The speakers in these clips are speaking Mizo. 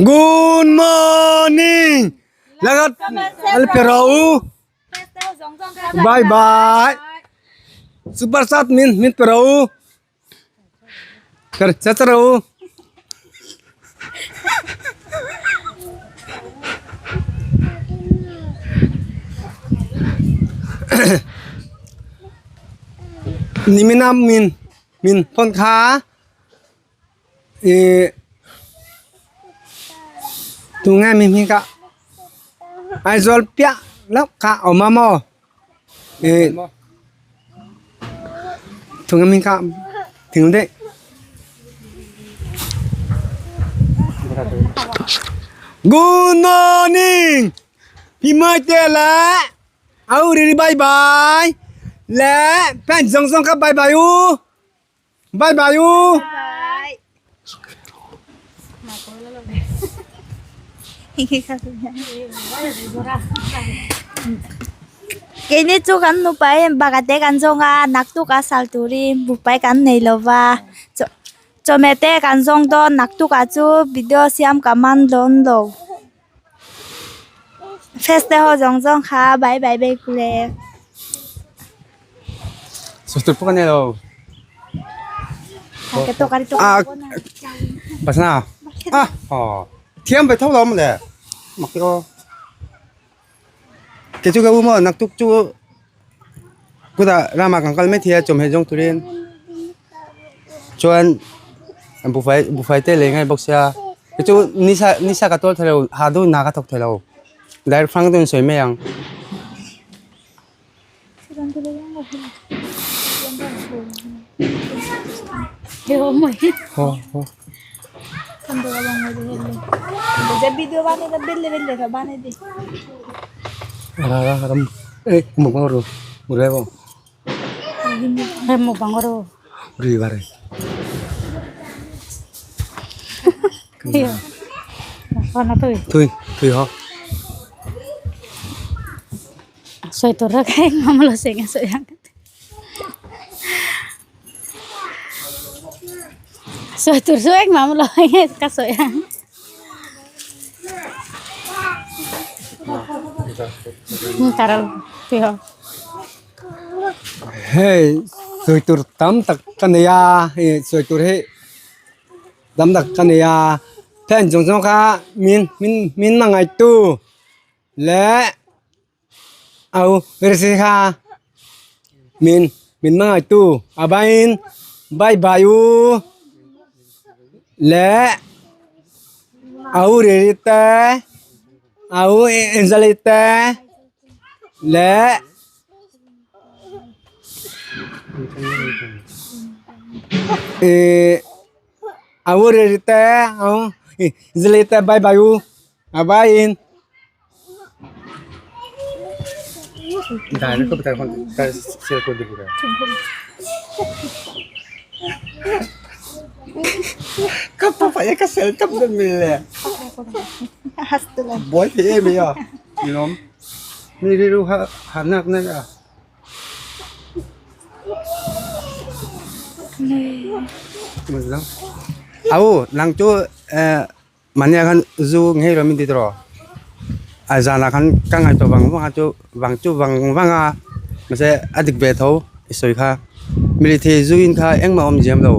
Good morning lagat al pero bye bye super sat min min pero kar chatro nimina min min phone kha ih tunge mi hming kha Aizawl piah lawk kha a awm a maw ih tunge hming kha thing daih. Good morning pi mawi te leh au riri bye bye leh friend zawng zawng kha bye bye u. Bye bye u. Keini chu kan nupa hian bakate kan zawng a naktuk a sal turin bupai kan nei lo va chawhmeh te kan zawng dawn naktuk ah chu video siam ka man dawn lo fans te ho zawng zawng kha bye bye bye kule. Thiam ve tho lo maw le mak te aw kei chu ka u maw naktuk chu kutah ramah kan kal maithei a chawhmeh zawng turin chuan buhfai buhfai te lei ngai bawk sia kei chu nisa nisa ka tuar thei lo ha deuh in hna ka thawk thei lo direct hrang deuhin sawi mai ang. Sawi tur a ka engmah maw lo sawi nge sawi ang sawi tur chu engmah maw lo nge ka sawi ang. Hei sawi tur tam tak ka nei a hei sawi tur hi tam tak ka nei a heng zawng zawng kha min min min hmangaihtu. Leh au risi kha min min hmangaihtu a bain bye bye u leh au riri te au Anjali te leh ih au riri te au Anjali te bye bye u. A vaiin. Au nang chu Mahnia khan zu ngei lo min ti tawh a zanah khan ka ngaihtuah vang vang a chu vang chu vang vang a mahse a dik ve tho i sawi kha milithei zu in kha engmah awm ziam lo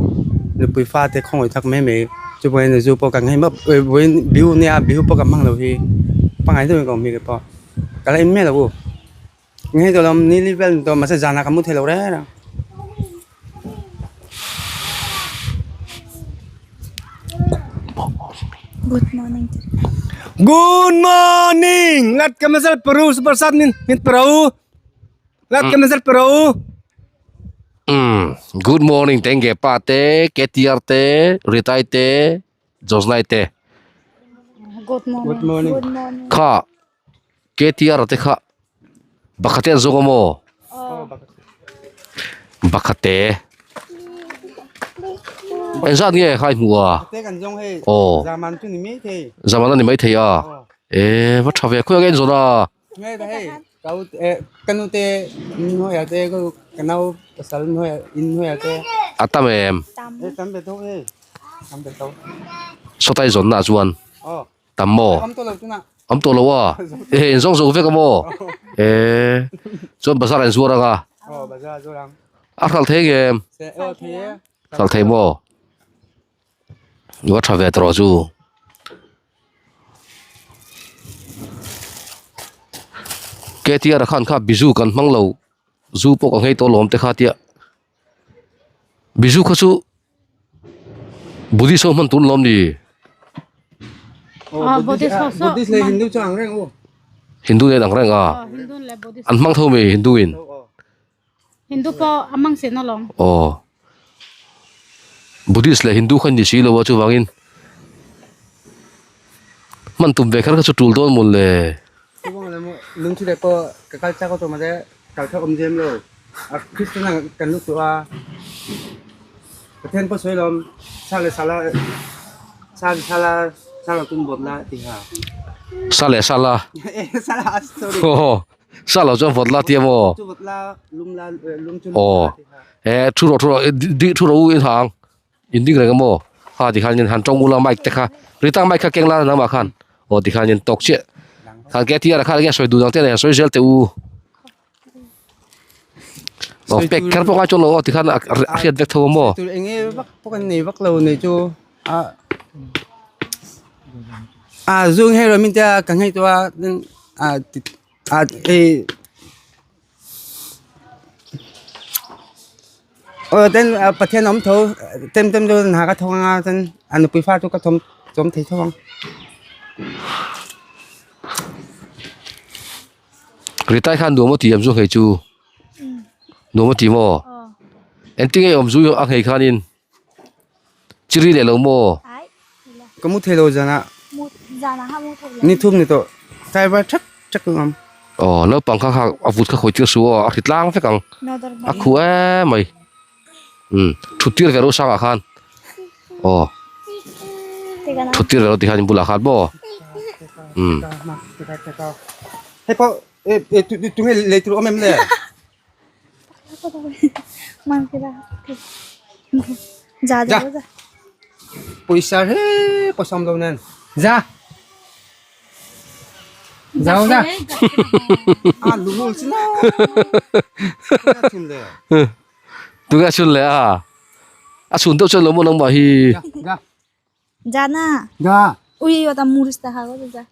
nupui fate khawngaih tak mai mai chuvangin zu pawh ka nghei map vawiin bihu nia bihu pawh ka hmang lo hi pangngai deuhin ka awm hi keipawh ka la in miah lo u nghei tawh lo ni li vel ni tawh mahse zanah ka mu thei lo reng reng. Good morning. Good morning. Lat kamasal peru super sat min min peru. Lat kamasal peru. Mm, good morning tenge pa te KTR te Ritai te Josnai te. Good morning. Good morning. Good morning. Kha KTR te kha Bakhate an zawng a maw? Bakhate. Engzat nge kha i hmuh a? Aw. Zaman a ni maithei a. E va tha ve khawi ang en zawn a. A tam em? Sawtai zawnna ah chuan. Tam maw? Awm tawh lo a? Ehe in zawng zo vek a maw? Eee chuan bazar ah in zuar ang a? A hralh thei nge em? Hralh thei maw? Va tha ve tawh chu. K_T_R khan kha bizu kan hmang lo zu pawh ka nghei tawh lawm te kha tia bizu kha chu Buddhist ho hman tur lawm ni. Hindu nen ang reng a an hmang tho mai Hindu in. Hindu pawh a mang sin alawm. Aw. Buddhist leh Hindu kha ni si lo a chuvangin hman tum ve kher kha chu tul dawn mawn le. Chuvang le maw lungthi leh pawh ka kal chak a tawh mahse kal kha awm zem lo. A Christian ah kan lut tawh a Pathian pawh sawi lawm sa leh sala sa leh sala sa lo tum bawt la ti kha. Sa leh sala. Sala sorry. Sa lo chuan vawt la tia maw? Aw he thu rawh thu rawh di thu rawh u in hang in ding reng a maw ha tikhan in han tawng ula mic te kha ritang mic kha keng la nangmah khan aw tikhan in tawk chiah khan ke tia khan enge sawi duh dang te nen sawi zel teh u aw pek kher pawh ngai chuan lo aw tikhan a hriat vek tho a maw. Enge vak pawh kan nei vak lo nei chu a a zu hei rawh min tia ka nghei tawh a a a hei aw ten Pathian a awm tho tem tem chu hna ka thawk anga chuan a nupui fa chu ka thawm chawm thei tho ang. Ritai khan nuam a ti em chu nghei chu nuam a ti maw engtin nge awm zu a nghei khanin. Chiri leh lo maw? Ka mu thei lo zanah. Ni thum ni tawh. Driver thak thak ang am. Aw naupang kha kha a vut kha khawi tir suh aw a hri tlang vek ang. A khu em mai. Umm thut tir ve ro sang ah khan. Aw thut tir ve ro tikhan in bulah khan maw. Umm. Hei pawh tunge lei tur awm em le? Ja. Pawisa he pawisa awm lo nen. Ja. Ja ja. A lungul chi na. Chun le. Tunge chun le a. A chun deuh chuan lo maw nangmah hi. Ja ja. Ja na. Ja. Ui ta murista ha go ja.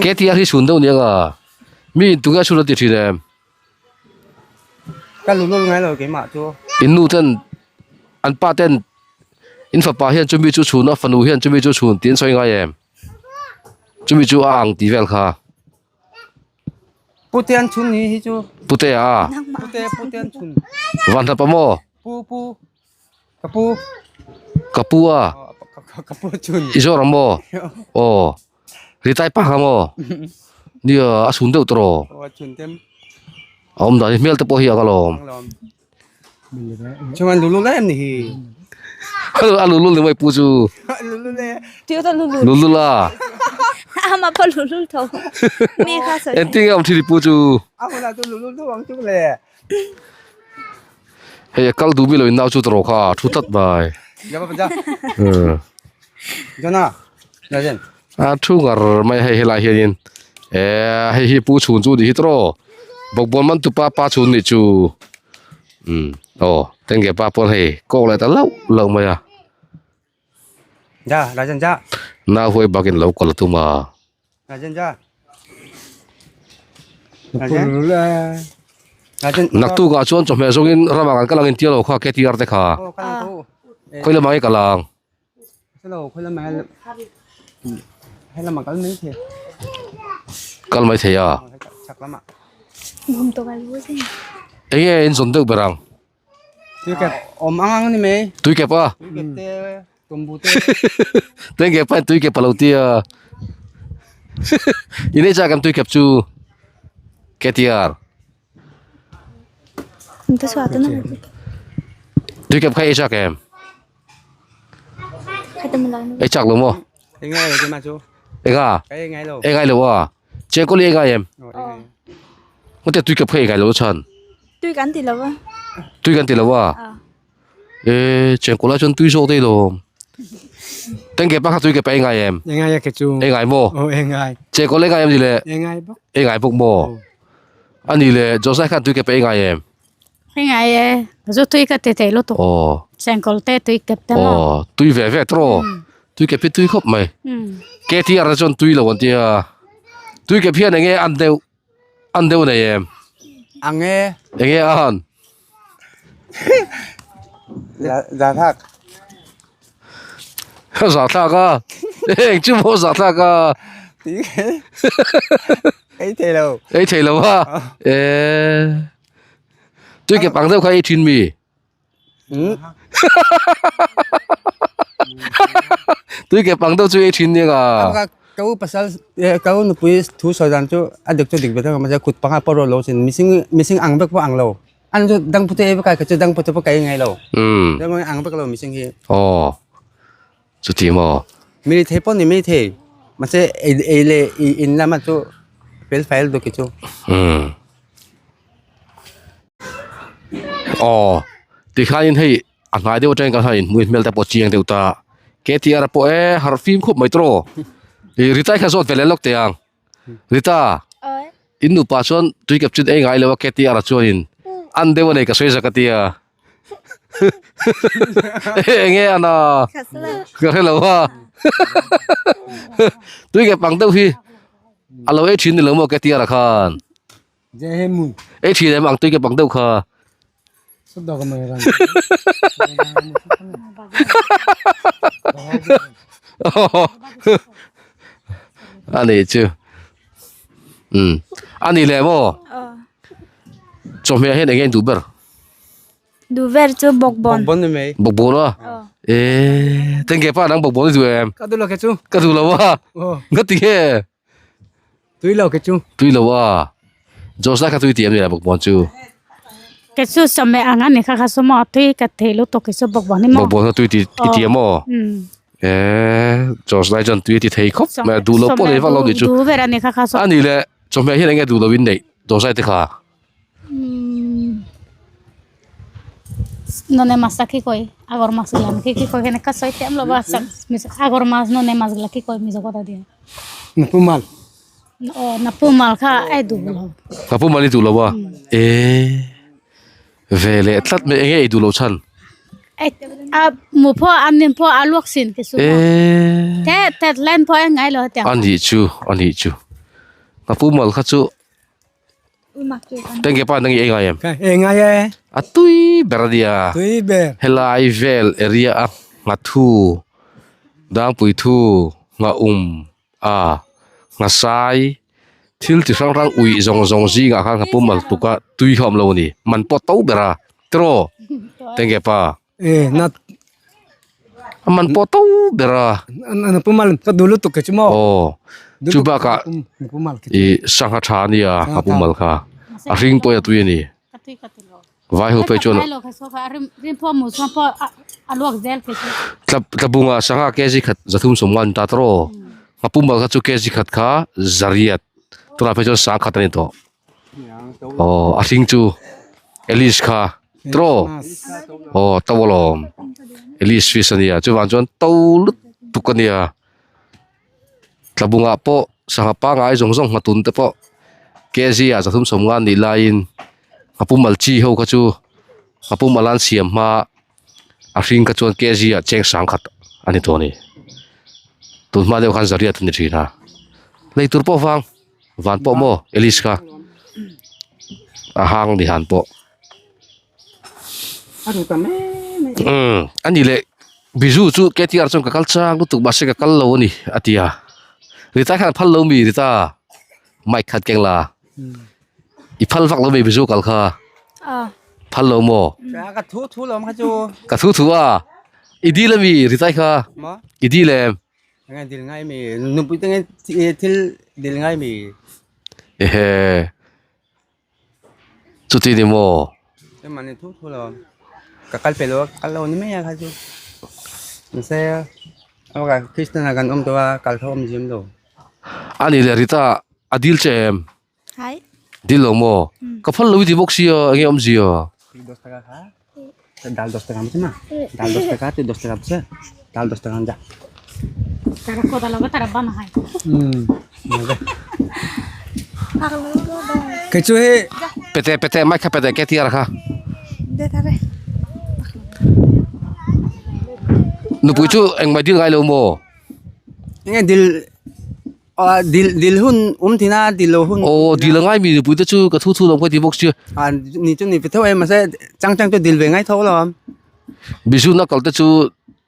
Ke tia hi chun deuh nia nga. Mi in tunge chun a ti thin em. Ka lulul ngai lo keimah chu. In nu ten an pa ten in fapa hian chumi chu chhun a fanu hian chumi chu chhun tih an sawi ngai em. Chumi chu a ang tih vel kha. Pute an chhun ni hi chu. Pute a. Pute pute an chhun. Van hlapa maw? Pu pu. Ka pu. Ka pu a. Ka pu chhun. I zawr ang maw? Aw. Ritai pa kha maw? Nia a chhun deuh tawh. Aw a chhun tem. A awm dan hi hmel te pawh hi ang alawm. Chuan lulul em ni hi. A lulul ni mai pu chu. Lulul e. Lulul a. Ama pawh lulul tho. Mi kha sawi. Engtin nge awm thin i pu chu. A hunah chu lulul tho ang chu le. Hei a kal duh mi lo in nau chu tawh kha thu tlat mai. A thu ngar mai hei helai hianin eh hei hi pu chhun chu ni hi tawh bawkbawn man tupa pa chhun nih chu umm aw tenge pa pawn hei kawk leh ta lauh lauh mai a. Ja, Rajan ja. Nau huai bakin lo kal a tum a. Rajan ja. Rajan. Rajan. Naktukah chuan chawhmeh zawngin ramah kan kal ang intia lo kha KTR te kha. Oh, kal ang tho. Khawi lamah nge kal ang? Hello, khawi lamah he lamah kal mai thei. Kal mai thei a. Chak lamah. Enge in zawn deuh ber ang? Tuikep awm ang ang ni mai. Tuikep a? Tuikep te, tumbu te. Tengge pain tuikep a lo ti a. In ei chak em tuikep chu? KTR. Tuikep kha ei chak em? Ei chak lo maw? Ei ngai lo keimah chu. Enga? Ka ei ngai lo. Ei ngai lo a. Chengkawl i ei ngai em? Ngawte tui ka phei ngai lo chhan. Tui kan ti lo a. Tui kan ti lo a. E chengkawl ah chuan tui zawk daih lo. Tengge pa kha tui ke pa ei ngai em? Ei ngai a ke chu. Ei ngai maw? Aw ei ngai. Che kawl ei ngai em ni le? Ei ngai bawk. Ei ngai bawk maw? A ni le, Josai khan tui ke pa ei ngai em? Ei ngai e, zu tui ka ti thei lutuk. Aw. Chengkawl te tui kep te maw? Aw, tui ve ve tawh. Tui kep hi tui khawp mai. KTR te chuan tui lo an tia. Tui kep hian enge an deuh an deuh nei em? Ang e. Enge an? Zahthlak. Zahthlak a? Eng chu maw zahthlak a? Ei thei lo. Ei thei lo a? E. Tui kep ang deuh kha ei thin mi? Tui ke pang deuh chu ei thin nia ka. Ka u pasal ka u nupui thu sawi dan chu a dik chu dik ve thung a mahse kut panga pawh rawh lo sin mihring mihring ang vek pawh ang lo an chu dang pute ei vek a ka chu dang pute pawh ka ei ngai lo ang vek lo mihring hi. Aw chuti maw. Mi thei pawh ni mai thei mahse ei ei leh in lama chu fel fai lutuk hi chu. Aw tikhanin hei a hnai deuh atangin kan han inhmuh hmel te pawh chiang deuh ta KTR pawh e harh fim khawp mai tawh ih Rita kha zawt ve leh lawk teh ang Rita in nupa chuan tui kep chin ei ngai lo a KTR chuanin an deuh a nei ka sawi zak a tia eng nge ana ka hre lo a tui kep ang deuh hi a lo ei thin ni lo maw KTR khan. Ei thin em ang tui ke bang deuh kha. Ani chu. Um. Ani le maw? Chawhmeh hian eng nge in duh ber? Duh ber chu bawkbawn. Bawkbawn ni mai. Bawkbawn a? Eh, tengge pa nang bawkbawn i duh em? Ka duh lo ke chu. Ka duh lo a. Nga ti nge? Tui lo ke chu. Tui lo a. Josh lai kha tui ti em ni la bawkbawn chu. Ke chu sawm eh ang a ni kha kha chu maw tui ka thei lutuk ke chu bawkbawn hi maw. Bawkbawn kha tui ti i ti em aw. Eh Josh lai chuan tui a ti thei khawp mai a duh lo pawh nei vak lo ni chu. Duh ber a ni kha kha chu. A ni le chawhmeh hian enge duh lo in neih Josh lai te kha. None mas a kikoi agor mas gila ki kikoi kene ka soi tem lo ba agor mas none mas gila kikoi mizo kota dia Napumal o napumal kha ai du lo Napumal i duh lo a e ve leh tlat mai enge i duh lo chhan a mu pawh a min pawh a luak sin ke su e te te len pawh a ngai lo hetiang a nih chu a nih chu Napumal kha chu Tengge pa nang i ei ngai em? Ka ei ngai e. A tui ber a nia. Tui ber. Helai vel area a nghathu, dangpui thu, nghaum a nghasai thil chi hrang hrang uih zawng zawng zingah khan nghapu mal tuk a tui kha awm lo a ni. Man pawh to ber a tiraw Tengge pa? E na A man pawh to ber a. Na pumal ka duh lutuk ke chu maw. Aw chu bakah ih sangha tha a nia a pumal kha a hring pawh hi a tui a ni. Vai ho phei chuan Tlabunga sangha kg khat zathum sawm nga a ni ta tawh a pumal kha chu kg khat kha zariat tunah phei chuan sang khat a ni tawh. Aw a hring chu Alice kha tiraw aw to alawm Alice fish ania chuvang chuan to lutuk ania tlabungah pawh sangha pangngai zawng zawng nghatun te pawh kg ah zathum sawmnga anih laiin a pumal chi ho kha chu a pumal an siam hma a hring kha chuan kg ah cheng sang khat a ni tawh a ni tun hma deuh khan zariat a ni thin a lei tur pawh vang. Van pawh maw Alice kha a hang ni han pawh umm a ni leh Biju chu KTR chuan ka kal chang lutuk mahse ka kal lo a ni a ti a Rita khan a phal lo mi Rita mic khat keng la i phal vak lo mi Biju kal kha phal lo maw ka thu thu lo kha chu ka thu thu a i dil a mi Rita kha i dil em. Ngai dil ngai mi nupui te ngai thil dil ngai mi. Ehe chuti ni maw. Mani thu thu lo ka kal pe lo kal lo ni mai a kha chu mahse ka Christian ah kan awm tawh a kal tho awm zim lo. Ani leh Rita a dil che em? Hai. Dil lo maw? Ka phal lo i ti bawk sia enge awm zia. Dal dos taka ma dal dos taka tu dos taka dal dos taka ja. Kei chu hi Pete pete mic kha pete ke tiar kha. Nupui chu engmah dil ngai lo maw? Enge dil Aw dil dil hun awm thin a dil lo hun Aw dil a ngai mi nupui te chu ka thu thu lo ka ti bawk sia. A ni chu ni ve tho e mahse chang chang chu dil ve ngai tho lo am. Bizu na kal te chu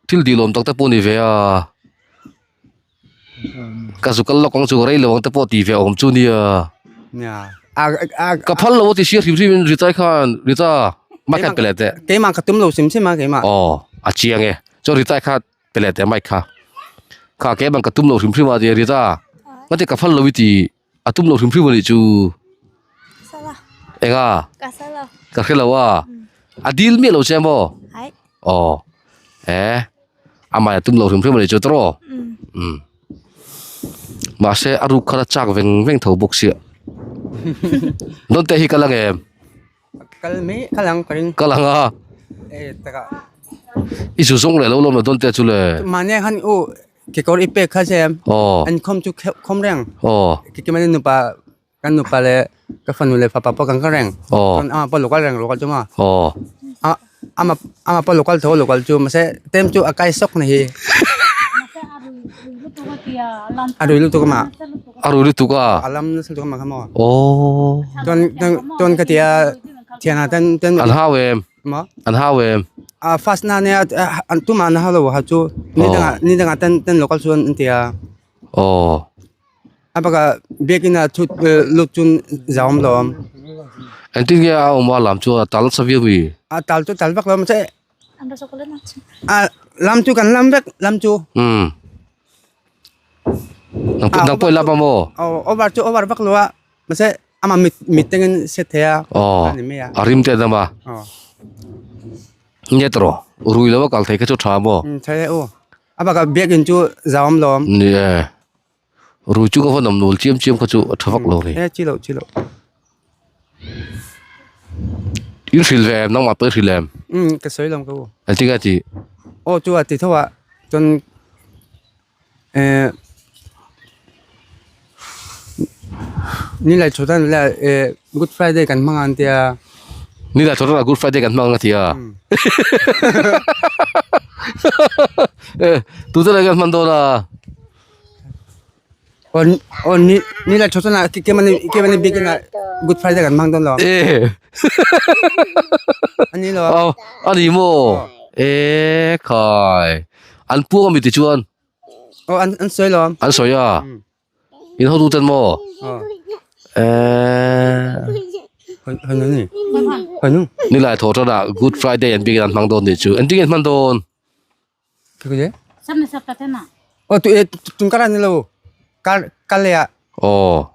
thil dil awm tak te pawh ni ve a. Ka zu kal lawk ang chu rei lo ang te pawh ti ve awm chu nia. Nia a a Ka phal lo a ti sia hrim hrim in Ritai khan Rita mai khan pe leh teh. Keimah ka tum lo sim sim a keimah. Aw a chiang e chuan Ritai kha Pe leh teh mic kha. Kha ke bang ka tum lo hrim hrim a tia Rita. Ngati ka phal lo i ti a tum lo hrim hrim a nih chu. Sala. Enga? Ka sala. Ka hre lo a. A dil miah lo che maw? Hai. Aw. Eh. Amah a tum lo hrim hrim a nih chu tawh. Um. Mahse a ruk khan a chak veng veng tho bawk sia. Nawn te hi ka la ngem. Kal mai kal ang ka ring. Kal ang a. E taka. I zu zawng leh lo lawm lo dawn te chu le. Mahni khan u kekawr i pek kha che. Aw. An khawm chu khawm reng. Aw. Kekimani nupa kan nupa leh ka fanu leh fapa pawh kan kal reng. Aw. Chuan ama pawh lokal reng lokal chu maw. Aw. A ama ama pawh lokal tho lokal chu mahse tlem chu a kai sawk na hi. A rui lutuk a mah. A rui lutuk a. A lam nasa lutuk a mah kha maw. Aww. Chuan chuan ka tia thianah ten ten. An hau em? Maw? An hau em? A first na nia an tumah an hau lo ha chu. Ni dangah ni dangah ten ten local chuan an tia. Aww. A bakah biakinn ah thut lut chun zau awm lo awm. Engtin nge a awm a lam chu a tal nasa viau mi? A tal chu tal vak lo mahse a lam chu kan lam vek lam chu. Umm. Nang pawh nang pawh i lam a maw? Aw over chu over vak lo a mahse amah mit mit tengin set thei a. Aw a rim te dam a. Aw. Nge tawh rui lo a kal thei kha chu tha maw? Umm thei e aw. A bakah biakinn chu zau awm lo awm. Ni e. Rui chu ka va nawm nul chiam chiam kha chu a tha vak lo ni. E chi loh chi loh. In hrilh ve em nangmah pawh i hrilh em? Umm ka sawi lo ka u. Engtin nge a tih? Aw chu a ti tho a chuan eh nilai chhawt a nilai eh good friday kan hmang ang tia. Nilai chhawt a good friday kan hmang ang a ti a. Eh tute leh kan hman dawn a. Aw ni ni la chhawt a kemani kemani bikin a good friday kan hmang dawn lo. Eh. Ani lo. Aw ani maw? Eh khai. An puang ami ti chuan. Aw an an sawi lo. An sawi a. In hotu ten maw? Aw. Eh. Hoi ni. Hoi nu. Ni lai thaw tan ah good friday an bikin an hmang dawn nih chu. Engtin nge an hman dawn? Aw tu e tun kar a ni lo kar kar leh ah. Aw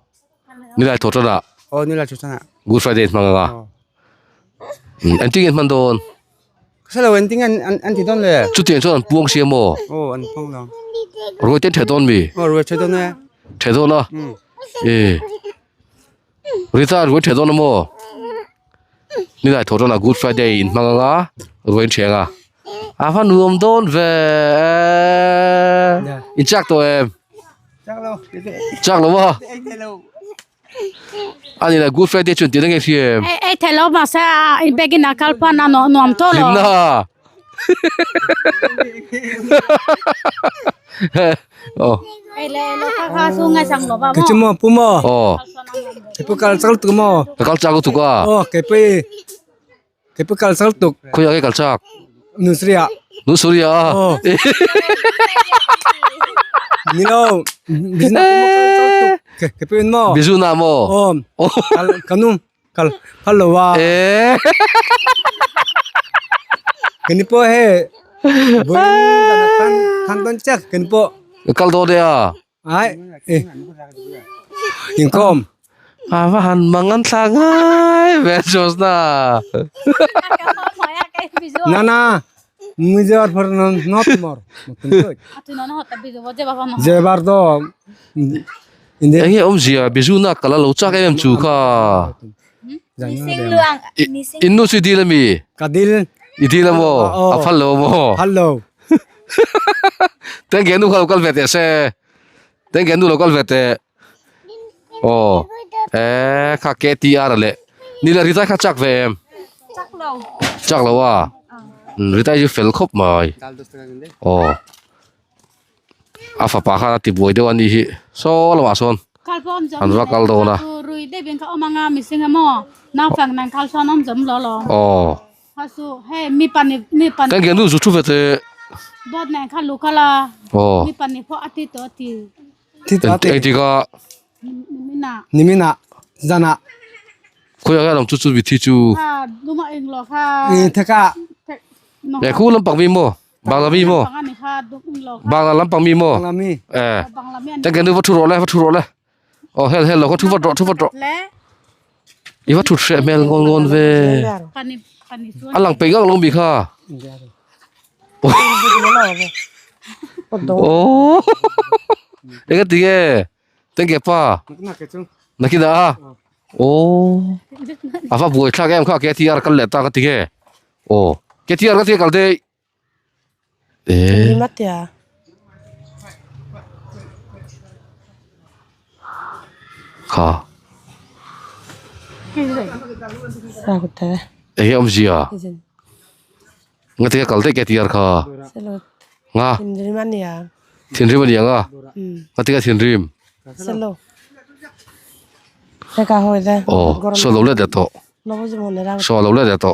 nilai thaw tan ah. Aw nilai thaw tan ah. Good Friday hmang anga. Engtin nge an hman dawn? Ka hre lo engtin nge an an ti dawn le. Chutiang chuan an puang sia maw? Aw an puang lo. Ruai te an theh dawn mi? Aw ruai theh dawn e. Theh dawn a? E. Rita ruai theh dawn a maw? Nilai thaw dawn ah Good Friday in hmang anga ruai in theh anga. A va nuam dawn ve in chak tawh em? Chak lo. Chak lo a? Ani la Good Friday chuan tih na nge hria em? Ei ei thei lo mahse a in bag in a kal pan a nuam tawh lo. Hlimna. Aw. Ei le ei lo kha kha chu ngai sang lo ba Ke chu maw pu maw? Aw. Ke pu kal chak lutuk maw? Ka kal chak lutuk a. Aw ke pu ke pu kal chak lutuk. Khawiah nge kal chak? Nusriah. Nusriah a. Aw. Ni lo. Bizuna pu maw kal chak lutuk. Ke ke pu in maw? Bizuna maw? Aw. Kal ka nu kal phal lo a. Eh. Kani pawh he vawiin zan ah khan khan dawn chiah kani pawh. Kal dawn e a. Ai eh inkhawm. A va han mang an thla ngai ve Josna. Na na Mizoram for not more. Jebar do Enge awmzia Bizuna kal a lo chak em em chu kha. In nu chu i dil ami? Ka dil. I dil a maw? A phal lo a maw? Phal lo. Tengge nu kha lo kal ve teh se. Tengge nu lo kal ve teh. Aw eh kha KTR leh ni le Ritai kha chak ve em? Chak lo. Chak lo a. Ritai chu fel khawp mai. Aw a fapa khan a ti buai deuh a nih hi saw lamah sawn an va kal dawn a. Aw. Kan ke nu zu thu ve teh. Aw. Eng tika Nimina zana. Khawiah nge a awm chu chu mithi chu. Theka. E khu lampang mi maw Bangla mi maw Bangla lampang mi maw e Tengke nu va thu rawh le va thu rawh le aw hel hel lo kha thu vat rawh thu vat rawh i va thut hreh hmel ngawn ngawn ve a lang peih ngang lo mi kha. Aw eng a ti nge tengke pa nakin ah a aw a va buai thlak em kha KTR kal leh ta ka ti nge aw KTR ka ti kal te eh kha enge awmzia. Nga tia kal daih ke tiar kha. Nga. Thinrim a nia. Thinrim a nia nga. Nga tia thinrim. Selo. Heka hoi de. Oh, so lo le de to. So lo le de to.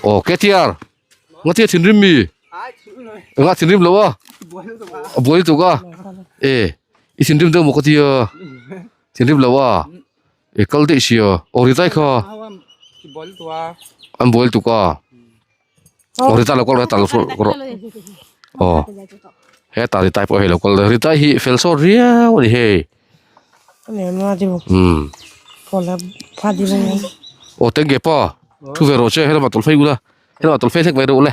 Oh, ke tiar. Nga tia thinrim mi. Nga thinrim lo a. Buai tu ka. E, i thinrim deuh maw ka tia. Thinrim lo a. E kal daih sia aw ri dai kha an buai tuk a aw ri dai lo kal rawh hetah lo kal rawh aw hetah ri dai pawh hei lo kal ri dai hi fel sawt riau a ni hei umm aw tengge pa thu ve rawh che helamah tawlh phei ula helamah tawlh phei hlek mai rawh ule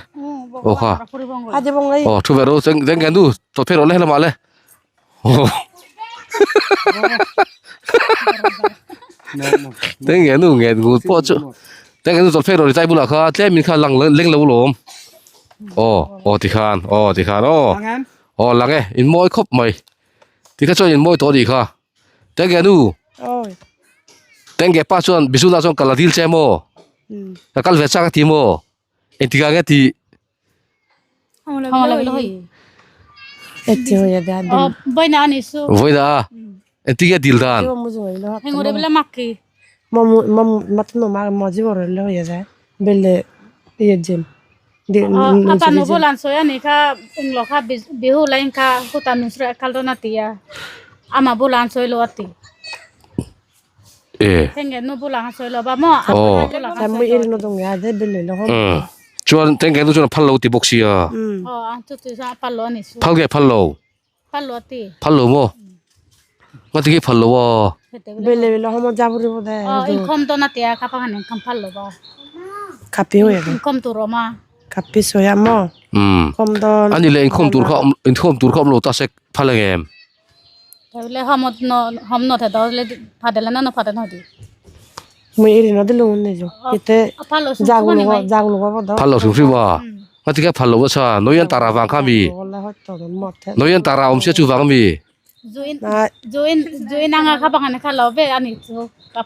aw kha aw thu ve rawh tengge nu tawlh phei rawh le helamah le. Tengge nu nge ngut pawh chu tengge nu tawlhphei rawh ri bulah kha tlem in kha lang leng lo lawm aw aw tikhan aw tikhan aw aw lang e in mawi khawp mai tikha chuan in mawi tawh a nih kha tengge nu tengge pa chuan bizu lah chuan kal a dil che maw ka kal ve chak a ti maw engtikah nge tih. Vawiin a engtin nge dil dan? E. Aw. Umm. Chuan tengke nu chuan a phal lo ti bawk sia. Phal nge phal lo? Phal lo maw? Ngati nge phal lo a? Umm. Ani leh inkhawm tur kha inkhawm tur kha awm lo ta se phal ang em? Phal lo hrim hrim a, ngati kha phal lo nasa, Noyan tara vang kha mi, Noyan tara awm sia chu vang ami.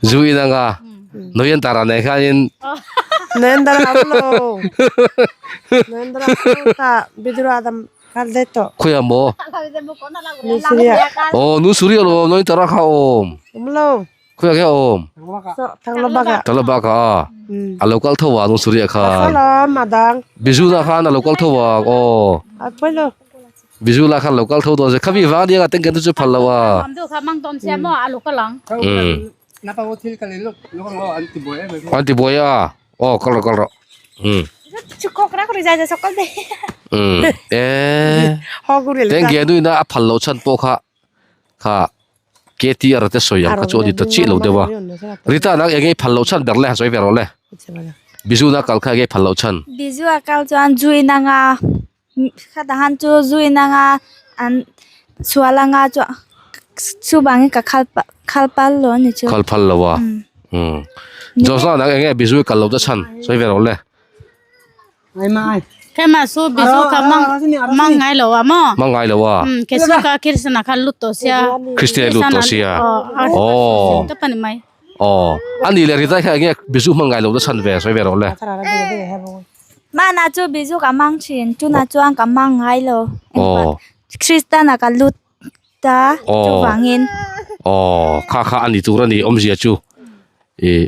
Zu in anga Noyan tara nei khanin. Khawiah maw? Aw nu suri alawm noi tara kha awm. Khawiah nge awm? Thalabak ah a lo kal tho a nu suri ah khan. Biju lah khan a lo kal tho a aw. Biju lah khan a lo kal tho dawn se khami vang ania tengken te chu phal lo a. An ti buai a. Aw kal rawh kal rawh umm. Umm eh tengge nuina a phal loh chhan pawh kha kha KTR te sawi ang kha chu a ni ta chiah lo deuh a Rita nang eng nge i phal loh chhan ber le han sawi ve rawh le Bizu na kal kha eng nge i phal loh chhan. Bizu a kal chuan zu in anga khatah han chu zu in anga an sual anga chu chuvangin ka khal khal pal lo a ni chu. Khal phal lo a umm Josna nang eng nge Bizu i kal loh ta chhan sawi ve rawh le. Ai mai. Kema su bizu ka mang mang ngai lo a mo. Mang ngai lo a. Um ke su ka Krishna kha lut to sia. Christian lut to sia. Oh. Ta pani mai. Oh. Ani le ri dai kha nge bizu mang ngai lo da chan ve soi ve ro le. Mana chu bizu ka mang thin chuna chuan ka mang ngai lo. Oh. Kristana ka lut ta chu wangin. Oh, kha kha ani tur ani awmzia chu i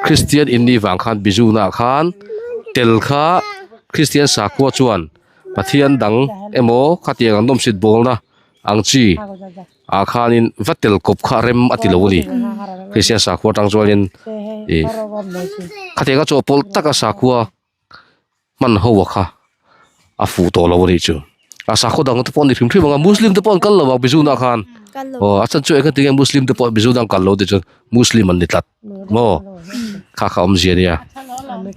Christian in ni vang khan bizu na khan tel kha Christian sakhua chuan Pathian dang emaw khatiang an nawmsit bawlna ang chi ah khanin va tel kawp kha rem a ti lo a ni Christian sakhua atang chuanin i khatiang a chawhpawlh taka sakhua hman ho a kha a fuh tawh lo a nih chu a sakhaw dang te pawh an ni hrim hrim ang a muslim te pawh an kal lo ang bizu nah khan aw a chhan chu eng tinge muslim te pawh bizu nah an kal lo tih chuan muslim an ni tlat maw kha kha awmzia nia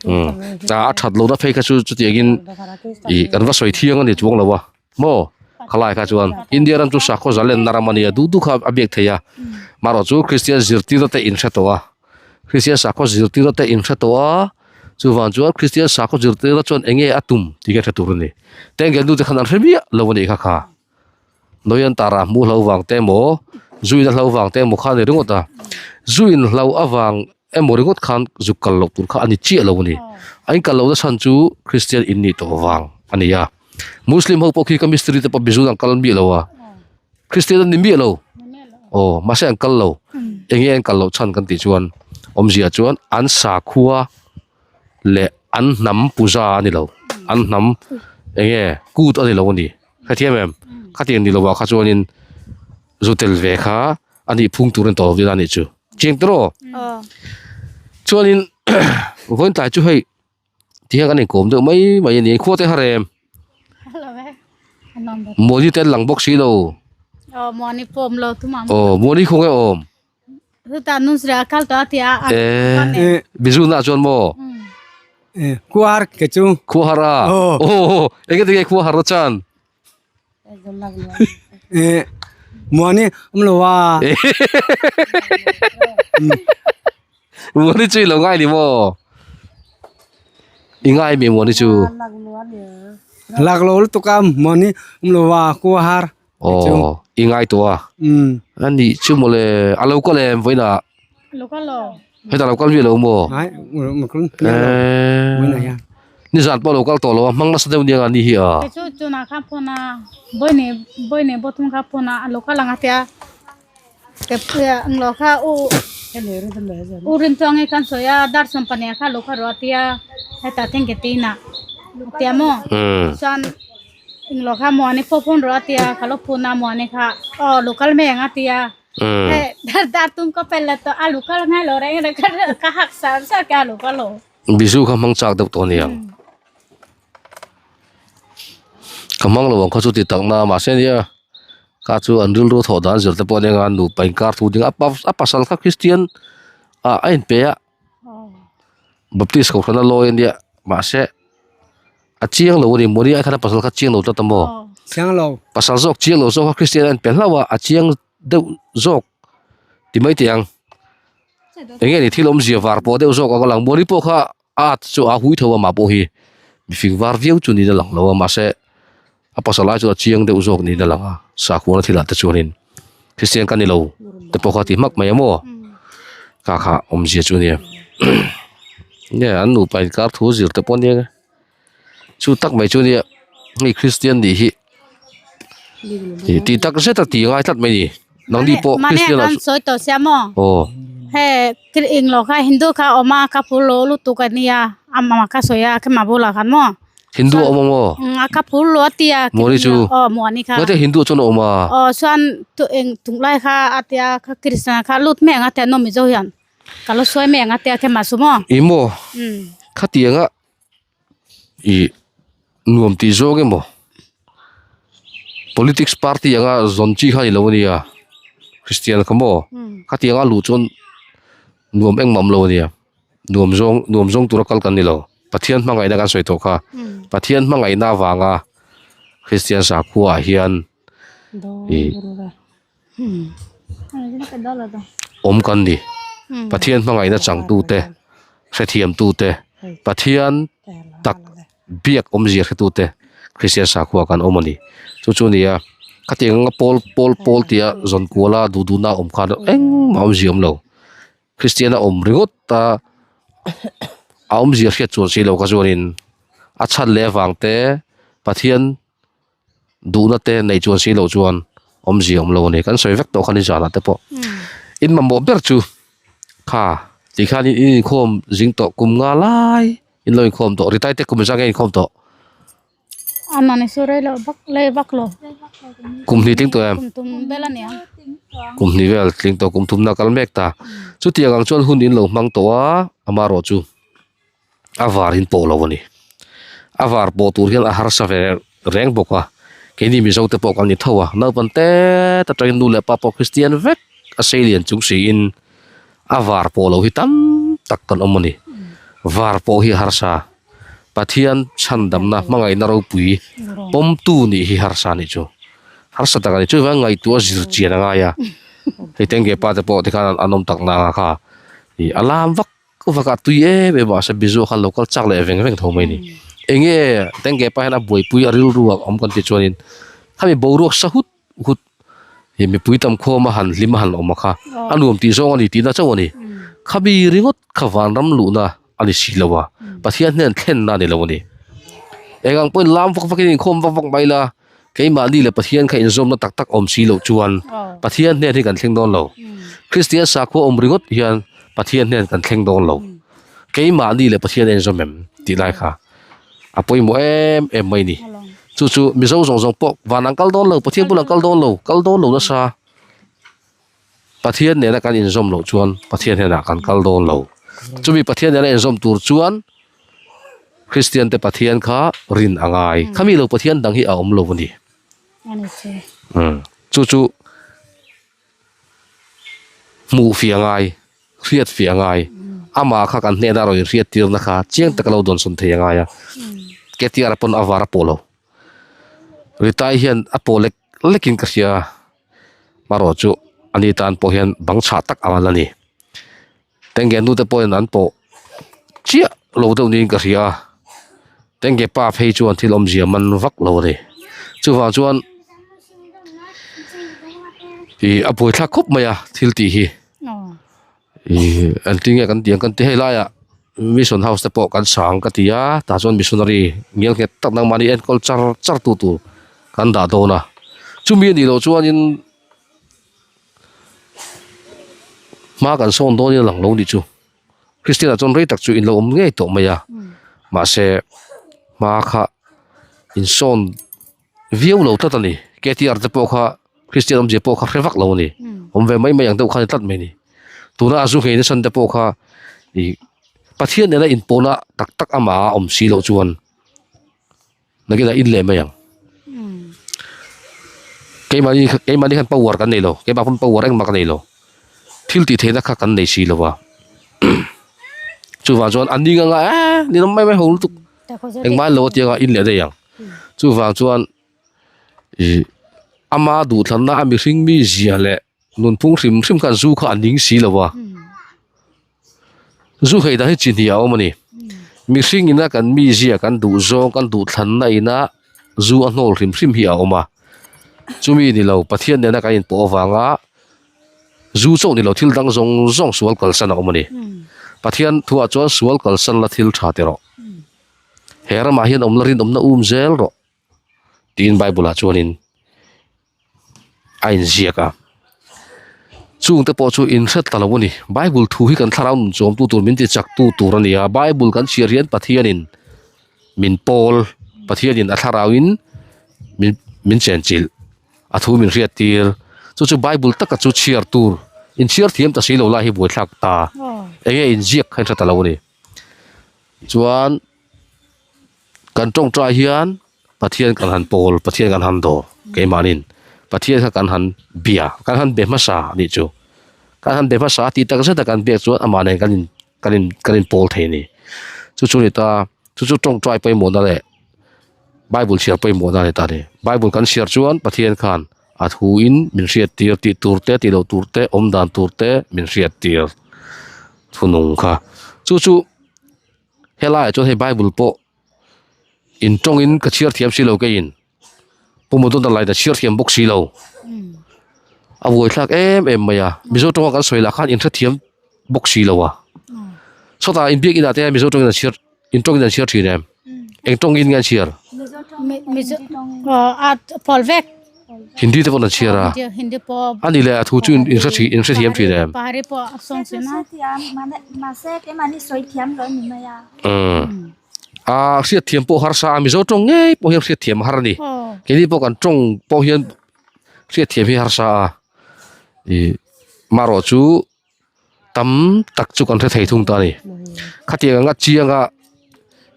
umm a that lohna phei kha chu chutiang in ih kan va sawi thiang a ni chuang lo a maw khalai kha chuan India ram chu sakhaw zalenna ram a nia duh duh kha a biak theih a marawh chu Christian zirtirna te in hre tawh a. Kristian sakhaw zirtirna te in hre tawh a, chuvang chuan Kristian sakhaw zirtirna chuan eng nge a tum tih kha hre tur a ni. Tengge nu te khan an hre miah lo a nih kha kha. Nawian tara hmuh hlo vang te emaw, zuin a hlo vang te emaw kha a ni ringawt a. Zuin hlo avang emaw ringawt khan zuk kal loh tur kha a ni chiah lo a ni. A inkal lohna chhan chu Kristian in nih tawh vang a ni a. Muslim ho pawh khi ka mistiri te pawh Mizo an kal miah lo a, Kristian an ni miah lo, aw mahse an kal lo, eng nge an kal loh chhan kan tih chuan awmzia chuan an sakhua leh an hnam puja a ni lo, an hnam eng nge kut a ni lo a ni, hrethiam em? Khatiang ni lovah kha chuanin zu tel ve kha a nih phung tur a ni tawh lo a nih chu, chiang tawh rawh? Chuanin vawiin tlai chu hei. Ti hian kan inkawm deuh mai mai a ni khua te harem muani te an lang bawk si lo aw muani khaw nge awm eh bizu na chuan maw khua har ke chu khua har a aw enge tinge khua har na chan eh muani awm lo a Muani chu i lo ngai ni maw? I ngai mi muani chu? Lak lo lutuk a muani awm lo a ku a har. Aw, i ngai tawh a? Um. A nih chu mawle, a lo kal em vawiinah? Lo kal lo. Hetah lo kal miah lo maw? Ai, lo kal miah lo. Vawiinah hian. Nizan pawh lo kal tawh lo a, hmang nasa deuh nia nga ni hi a. Kei chu chunah kha phone a, vawiini vawiini bawthum kha phone a, a lo kal ang a tia. U rin chuang hi kan sawi a dar sawmpahnih kha lo kha rawh a tia hetah thleng ke tina a tia maw chuan englo kha muani pawh phone rawh a tia ka lo phun a muani kha aw lo kal mai ang a tia hei dar tum ka pel la tawh a lo kal ngai lo reng reng ka hak sar sar ke a lo kal lo. Bizu kha hmang chak deuh tawh aniang. Ka hmang lo ang kha chu ti tak na mahse nia ka chu an rilru thawh dan zir te pawh ania nga nupa inkar thu ding a a pasal kha Christian ah a inpe a Baptist kohhran a lawi ania mahse a chiang lo a ni mawni ai khan a pasal kha chiang lo tlat a maw Chiang lo. Pasal zawk chiang lo zawk kha Christian a inpe hlauh a a chiang deuh zawk ti mai teh ang eng nge ni thil awmzia var pawh deuh zawk ang a lang mawni pawh kha A at chu a hui tho a mah pawh hi mifing var viau chu niin a lang lo a mahse a pasal lai chu a chiang deuh zawk niin a lang a sakhuana thilah te chuanin Christian ka ni lo te pawh kha ti hmak mai a maw kha kha awmzia chu ania nge an nupa inkar thu zir te pawh ania chu tak mai chu ania hei Christian nih hi tih tak zet a ti ngai tlat mai a ni. Nangni pawh Christian ah sawi tawh sia maw? Aw. He eng lo kha Hindu kha awm a ka phur lo lutuk a nia a mama kha sawi a khema bulah khan maw? Hindu a awm a maw? A ka phur lo a tia. Muani chu? Aw Muani kha. Ngaite Hindu chuan a awm a? Aw chuan eng tunglai kha a tia kha Christian kha lut mai ang a tia nawm mizo hian ka lo sawi mai ang a tia khema chu maw? I maw? Khatianga ih nuam tih zawng emaw politics party anga zawn chi kha a ni lo ania christian kha maw khatiang a luh chuan nuam engmah awm lo ania nuam zawng nuam zawng tura kal kan ni lo pathian hmangaihna kan sawi tawh kha pathian hmangaihna avanga christian sakhua ah hian ih awm kan ni Pathian hmangaihna changtute hrethiamtute Pathian tak. Biak awmzia hretute Kristian sakhua kan awm a ni. Chu chu nia khatiang anga pawl pawl pawl tia zawn kuala duh duhna awm khan engmah awmzia awm lo. Kristian a awm ringawt a a awmzia hriat chuan si lo kha chuanin a chhan leh avang te Pathian duhna te nei chuan si loh chuan awmzia awm lo a ni. Kan sawi vek tawh kha ni zanah te pawh. In mamawh ber chu kha tikhan in inkhawm zing tawh kum nga lai in lo inkhawm tawh ri tai te kum zang nge inkhawm tawh. A mani chu rei loh vak lei vak lo. Kum hnih tling tawh em? Kum tum vel a nia. Kum hnih vel tling tawh kum thumna kal mek ta. Chutiang ang chuan hun in lo hmang tawh a amarawh chu a var in pawh lo a ni. A var pawh tur hian a harsa ve reng bawk a keini Mizo te pawh kan ni tho a naupang te atangin nu leh pa pawh Kristian vek a sei lian chung siin a var pawh lo hi tam tak kan awm a ni. Var pawh hi a harsa. Pathian chhandamna hmangaihna ropui pawmtu nih hi harsa nih chu. Harsa tak a ni. Chuvang ngaihtuah zir chian a ngai a. Hei tengge pa te pawh tikhan an awm tak nang a kha. Ih a lam vak vak a tui em em a mahse bizu khan lo kal chak leh veng veng tho mai a ni. Enge tengge pa hian a buaipui a rilru a awm kan tih chuanin khami boruak sa hut hut ih mipui tam khawm a han hlim a han awm a kha a nuam tih zawng a ni tihna chauh a ni. Khami ringawt kha vanram luhna a ni si lo a, Pathian hnen thlenna a ni lo a ni. Eng ang pawhin lam vak vakin inkhawm vak vak mai la, keimahni leh Pathian kha inzawmna tak tak awm si loh chuan Pathian hnen hi kan thleng dawn lo. Kristian sakhua awm ringawt hian Pathian hnen kan thleng dawn lo. Keimahni leh Pathian a inzawm em tih lai kha a pawimawh em em mai a ni. Chu chu Mizo zawng zawng pawh van ang kal dawn lo, Pathian bulah kal dawn lo, kal dawn lo nasa. Pathian nena kan inzawm loh chuan Pathian hnenah kan kal dawn lo. Chumi Pathian nena inzawm tur chuan Kristian te Pathian kha rin a ngai. Khami lo Pathian dang hi a awm lo a ni. Chu chu hmuh fih a ngai, hriat fih a ngai. Amah kha kan hnena rawn inhriat tirna kha chiang taka lo dawnsawn thei a ngai a. KTR pawn a var a pawh lo. Ritai hian a pawh lek lekin ka hria. Hmarawh chu ani tan pawh hian bang chhah tak ang an la ni. Tengge nu te pawhin an pawh chiah lo deuh niin ka hria a, Tengge pa phei chuan thil awmzia man vak lo a ni. Chuvang chuan ih a buaithlak khawp mai a thil tih hi. Ih engtin nge kan tih ang kan ti hei laiah mission house te pawh kan sang ka ti a tah chuan missionary ngial nghet tak nangmahni enkawl char char tu tur kan dah dawn a chumi anih loh chuanin hma kan sawn dawn in a lang lo nih chu Christian ah chuan rei tak chu in lo awm ngei tawh mai a mahse hma kha insawn. Viau lo tlat a ni. KTR te pawh kha Christian awmzia pawh kha hre vak lo a ni. Awm ve mai mai ang deuh kha a ni tlat mai a ni. Tuna a zu nghei nasan te pawh kha ih Pathian nena inpawhna tak tak amah a awm si loh chuan nakinah in leh mai ang. Keimahni keimahni khan power kan nei lo. Keimah pawn power engmah ka nei lo. Thil tih theihna kha kan nei si lo a. Chuvang chuan an ning anga eee ni rawng mai mai ho lutuk. Engmah lo atiang a in leh daih ang. Chuvang chuan ih ama duhthlanna a mihring mi zia leh nunphung hrim hrim khan zu kha a ning si lo a. Zu hei dan hi chi hnih a awm a ni. Mihring ina kan mi zia kan duh zawng kan duhthlanna ina zu a hnawl hrim hrim hi a awm a. Chumi ni lo Pathian nena kan inpawh avanga zu chauh ni lo thil dang zawng zawng sual kalsan a awm a ni. Pathian thuah chuan sual kalsan la thil tha ti rawh. He ramah hian awm la rinawmna um zel rawh tiin Bible ah chuanin a inziak a. Chungte pawh chu inhret ta lo a ni. Bible thu hi kan thlarau nun chawmtu tur min ti chaktu tur a ni a. Bible kan chhiar hian Pathianin min pawl, Pathianin a thlarauin min min chenchilh. A thu min hriat tir. Chu chu Bible taka chu chhiar tur inchhiar thiam ta si lo lai hi buaithlak ta. Enge inziak kha in hre ta lo a ni. Chuan kan tawngtai hian Pathian kan han pawl, Pathian kan han dawr keimahnin Pathian kha kan han bia, kan han be hmasa a nih chu. Kan han be hmasa tih tak zeta kan biak chuan amah nen kan in kan in kan in pawl thei a ni. Chu chu a ni ta, chu chu tawngtai pawimawhna leh Bible chhiar pawimawhna a ni ta a ni. Bible kan chhiar chuan Pathian khan a thuin min hriat tir tih tur te tih loh tur te awm dan tur te min hriat tir thunung kha. Chu chu helaiah chuan hei Bible pawh. In tawngin ka chhiar thiam si lo keiin Pu Mudun a lain a chhiar thiam bawk si lo. A buaithlak em em mai a, Mizo tawnga kan sawi lah khan in hrethiam bawk si lo a. Sawtah in biak inah te hian Mizo tawngin an chhiar in tawngin an chhiar thin em? Eng tawngin nge an chhiar? Mizo a pawl vek. Hindi te pawh an chhiar a. Hindi pawh. A ni leh a thu chu in hre in hrethiam thin em? Pahari pawh a sawng thin a. Mahse keimahni sawi thiam lo a ni mai a. A hriatthiam pawh harsa a Mizo tawng ngei pawh hian hriatthiam a har a ni. Keini pawh kan tawng pawh hian hriatthiam hi harsa a ih marawh chu tam tak chu kan hre thei thung ta a ni. Khatiang anga chianga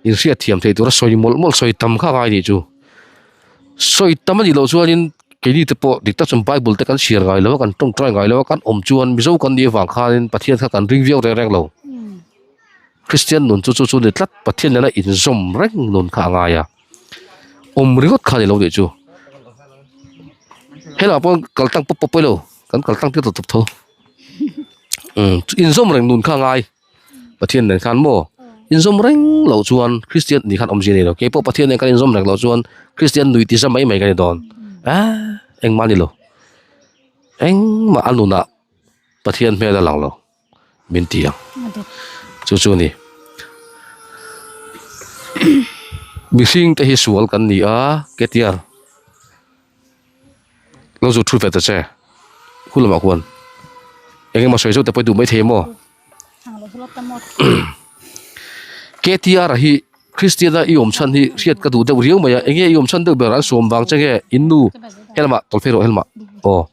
inhriatthiam theih tura sawi mawlh mawlh sawi tam kha a ngai nih chu. Sawi tam a nih loh chuanin keini te pawh dik tak chuan bible te kan chhiar ngai lo a kan tawngtai ngai lo a kan awm chuan Mizo kan nih avang khanin Pathian kha kan ring viau reng reng lo. Kristian nun chu chu chu ni tlat Pathian nena inzawm reng nun kha a ngai a, awm ringawt kha a ni lo tih chu. Helaiah pawh kal tlang pawp pawp pawh ilo kan kal tlang tir tawp tawp tho. Umm inzawm reng nun kha a ngai Pathian nen khan maw inzawm reng loh chuan Kristian nih khan awmzia a ni lo keipawh Pathian nen kan inzawm reng loh chuan Kristian nui ti za mai mai ka ni dawn ah engmah a ni lo engmah a nunah Pathian hmel a lang lo. min ti ang chu chu a ni mihring te hi sual kan ni a ketiar lo zu thu ve ta che khu lamah khuan eng emaw sawi zawk te pawh i duh maithei maw ketiar hi Kristiana i awm chhan hi hriat ka duh deuh riau mai a eng nge i awm chhan deuh ber an sawm vang che nge in nu helamah tawlhphei rawh helamah aw.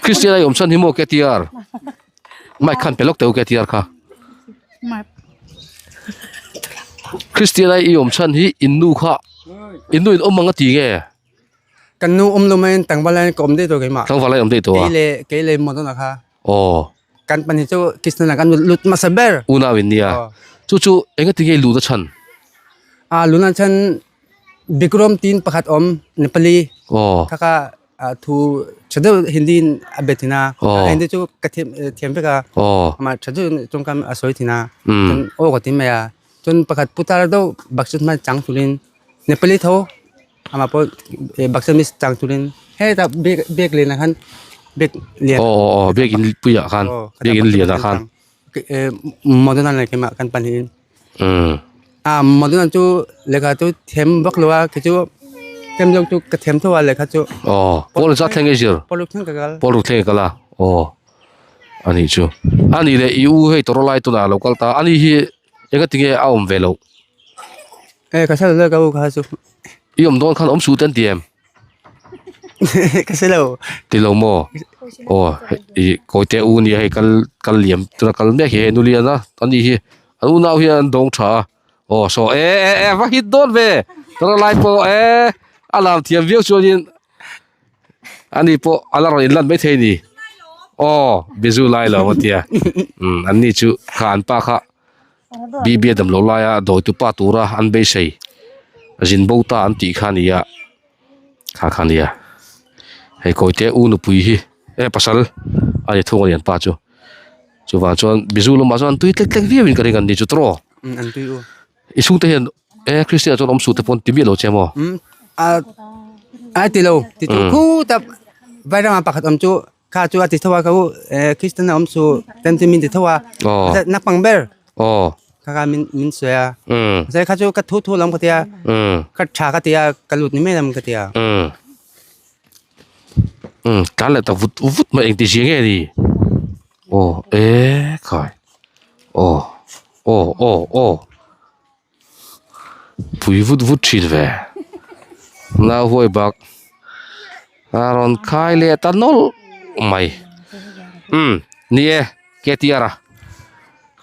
Christian ai awm chhan hi maw KTR mic khan pe lawk teh u KTR kha Christian ai i awm chhan hi in nu kha in nu in awm ang a ti nge kan nu awm lo mai tlangval lai ka awm daih tawh keimah tlangval lai awm daih tawh a kei leh kei leh Modona kha aw kan pahnih chu Christian ah kan lut hmasa ber unau in nia chu chu engati nge i lut a chhan a luna chhan Bikram tin pakhat awm Nepali kha kha thu tha deuh Hindi in a be thin a Hindi chu ka thiam thiam vek a amah tha deuh in tawngkam a sawi thin a chuan aw ka ti mai a chuan pakhat putar deuh bakcheh hmai chang turin Nepali tho amah pawh bakcheh mi chang turin hetah bag bag lian ah khan bag lian aw aw bag in puiah khan bag in lian ah khan Modona leh keimah kan pahnih in a Modona chu lehkha chu thiam vak lo a kei chu tlem zawk chu ka thiam tho a lehkha chu aw pawl zat thleng i zir pawl ruk thleng ka kal pawl ruk thleng i kal a aw a nih chu a nih leh i u hei tawrh lai tunah a lo kal ta a ni hi engati nge a awm ve loh e ka hre lo ka u kha chu i awm dawn khan awm suh te an ti em ka hre lo ti lo maw aw ih kawi te u nia hei kal kal liam tuna kal mek hi hei nulian a ani hi an unau hian an dawng tha a aw saw e e e va hit dawn ve tuna lai pawh e a lam thiam viau chuanin ani pawh a la rawn inlan maithei a ni aw bizu lai lo a tia umm an ni chu kha an pa kha Bibi a damlo laia dawi tupa tura an beisei zin bo ta an tih kha a ni a kha kha a nia hei kawite u nupui hi e pasal a ni thung a ni an pa chu chuvang chuan bizu lamah chuan tui tlek tlek viau in ka ring an ni chu tawh an tui u i chhungte hian e Christian ah chuan awm suh te pawh an ti miah lo che maw a a ti lo ti chu khutah vairama pakhat awm chu Kha chu a ti tho a ka u Christian a awm chu ten chu min ti tho a naupang ber kha kha min min sawi a mahse kha chu ka thu thu lam ka tia ka tha ka tia ka lut ni mai lam ka tia tlan leh ta vut vut mai engti zia nge ni aw e khai aw aw aw aw Pui vut vut thin ve. Nau huai bak a rawn khai leh ta nawlh mai. Umm ni e KTR a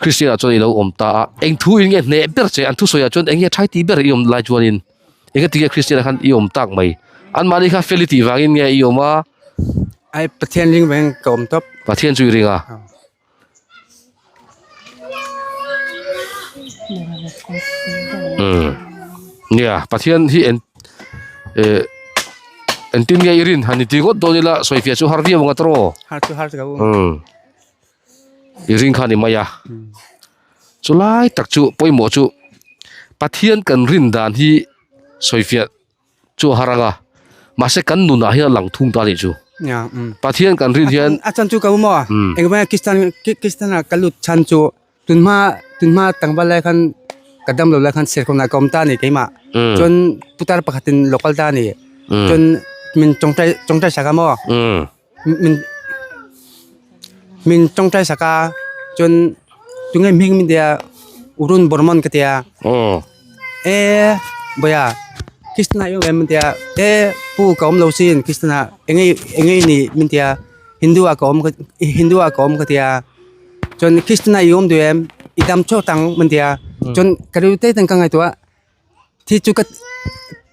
Christian ah chuan i lo awm ta a eng thu in nge hneh ber che an thusawi ah chuan eng nge thai tih ber i awm lai chuanin eng nge tinge Christian ah khan i awm tak mai anmahni kha fel i tih vangin nge i awm a. Ai Pathian ring vangin ka awm tawp. Pathian chu i ring a. Umm nia Pathian hi en eh engtin nge i rin han inti ngawt dawn ila sawifiah chu har viau ang a tawrh har chu har chu umm i ring kha a ni mai a chulai tak chu pawimawh chu. Pathian kan rin dan hi sawifiah chu a har ang a, mahse kan nunah hian a lang thung ta a nih chu. Pathian kan rin hian. A chan chu ka u maw? Engvanga Kristian Kristian ah ka lut chhan chu tunhma tunhma tlangval lai khan ka dam lo lai khan serkawnah ka awm ta a ni keimah. Chuan putar pakhatin local ta a ni. Chuan min tawngtai tawngtai sak a maw? Min min tawngtai sak a chuan tunge hming min tia Urun Burman ka tia e bawia Krishna i awm em min tia e pu ka awm lo sin Krishna enge enge i nih min tia Hindu ah ka awm Hindu ah ka awm ka tia chuan Krishna i awm duh em i dam chhuak tang min tia chuan ka rilru te ten ka ngaihtuah thi chu ka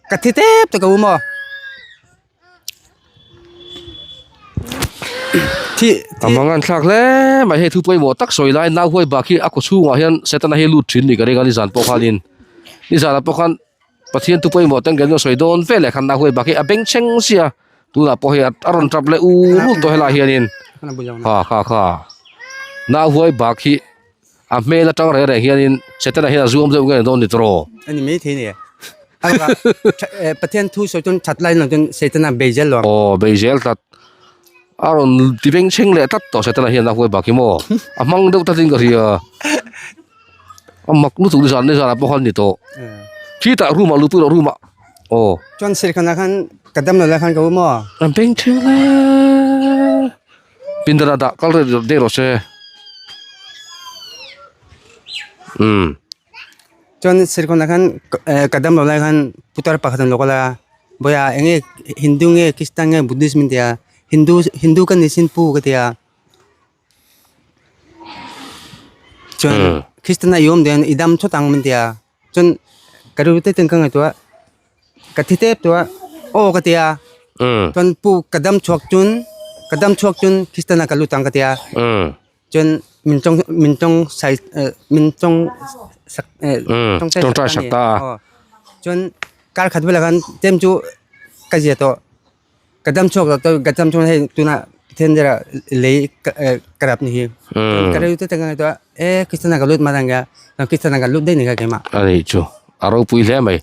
ka thi tep tawh ka u maw. A mangan thlak hle mai hei thu pawimawh tak sawi lai nau huai bak hi a kaw chhungah hian setana hi a lut thin ni ka ring a nizan pawh khanin nizanah pawh khan Pathian thu pawimawh ten kan sawi dawn vel leh khan nau huai bak hi a beng chheng sia tunah pawh hei a rawn tap leh ur ur tawh helaiah hianin kha kha kha nau huai bak hi a hmel atang reng reng hianin setana hian a zuam deuh nge dawn ni tawh ani mai thei ni Pathian thu sawi chuan that lai lang chuan setana bei zel lo aw bei zel tlat a rawn ti beng chheng leh tlat tawh setana hian a huai bak hi maw a hmang deuh tlatin ka hria a mak lutuk ni zan ni zan ah pawh khan ni tawh khitah room ah luhpui loh room ah aw chuan serkhanah khan ka dam lo lai khan ka u maw a beng chheng hle Pindara dah kal reh daih rawh se. Umm. Chuan Serkawnah khan ka dam lo lai khan putar pakhat an lo kal a, Bawia eng nge Hindu nge Christian nge Buddhist min ti a, Hindu Hindu ka ni sin pu ka ti a. Chuan Christian a i awm dawn i dam thawt ang min ti a. Chuan ka rilru te ten ka ngaihtuah ka thi tep tawh a aw ka ti a chuan pu ka dam chhuak chun ka dam chhuak chun Christian ah ka lut ang ka ti a chuan min tawng min tawng sai min tawng sak tawngtai sak ta a chuan kar khat velah khan tlem chu ka zia tawh. Ka dam chhuak lo to ka dam chuan hei tuna then dera lei ka rap ni hi ka reu te tanga to e Kristana ka lut marang ya Kristana ka lut dei ni ka kema ani chu a ropui hle mai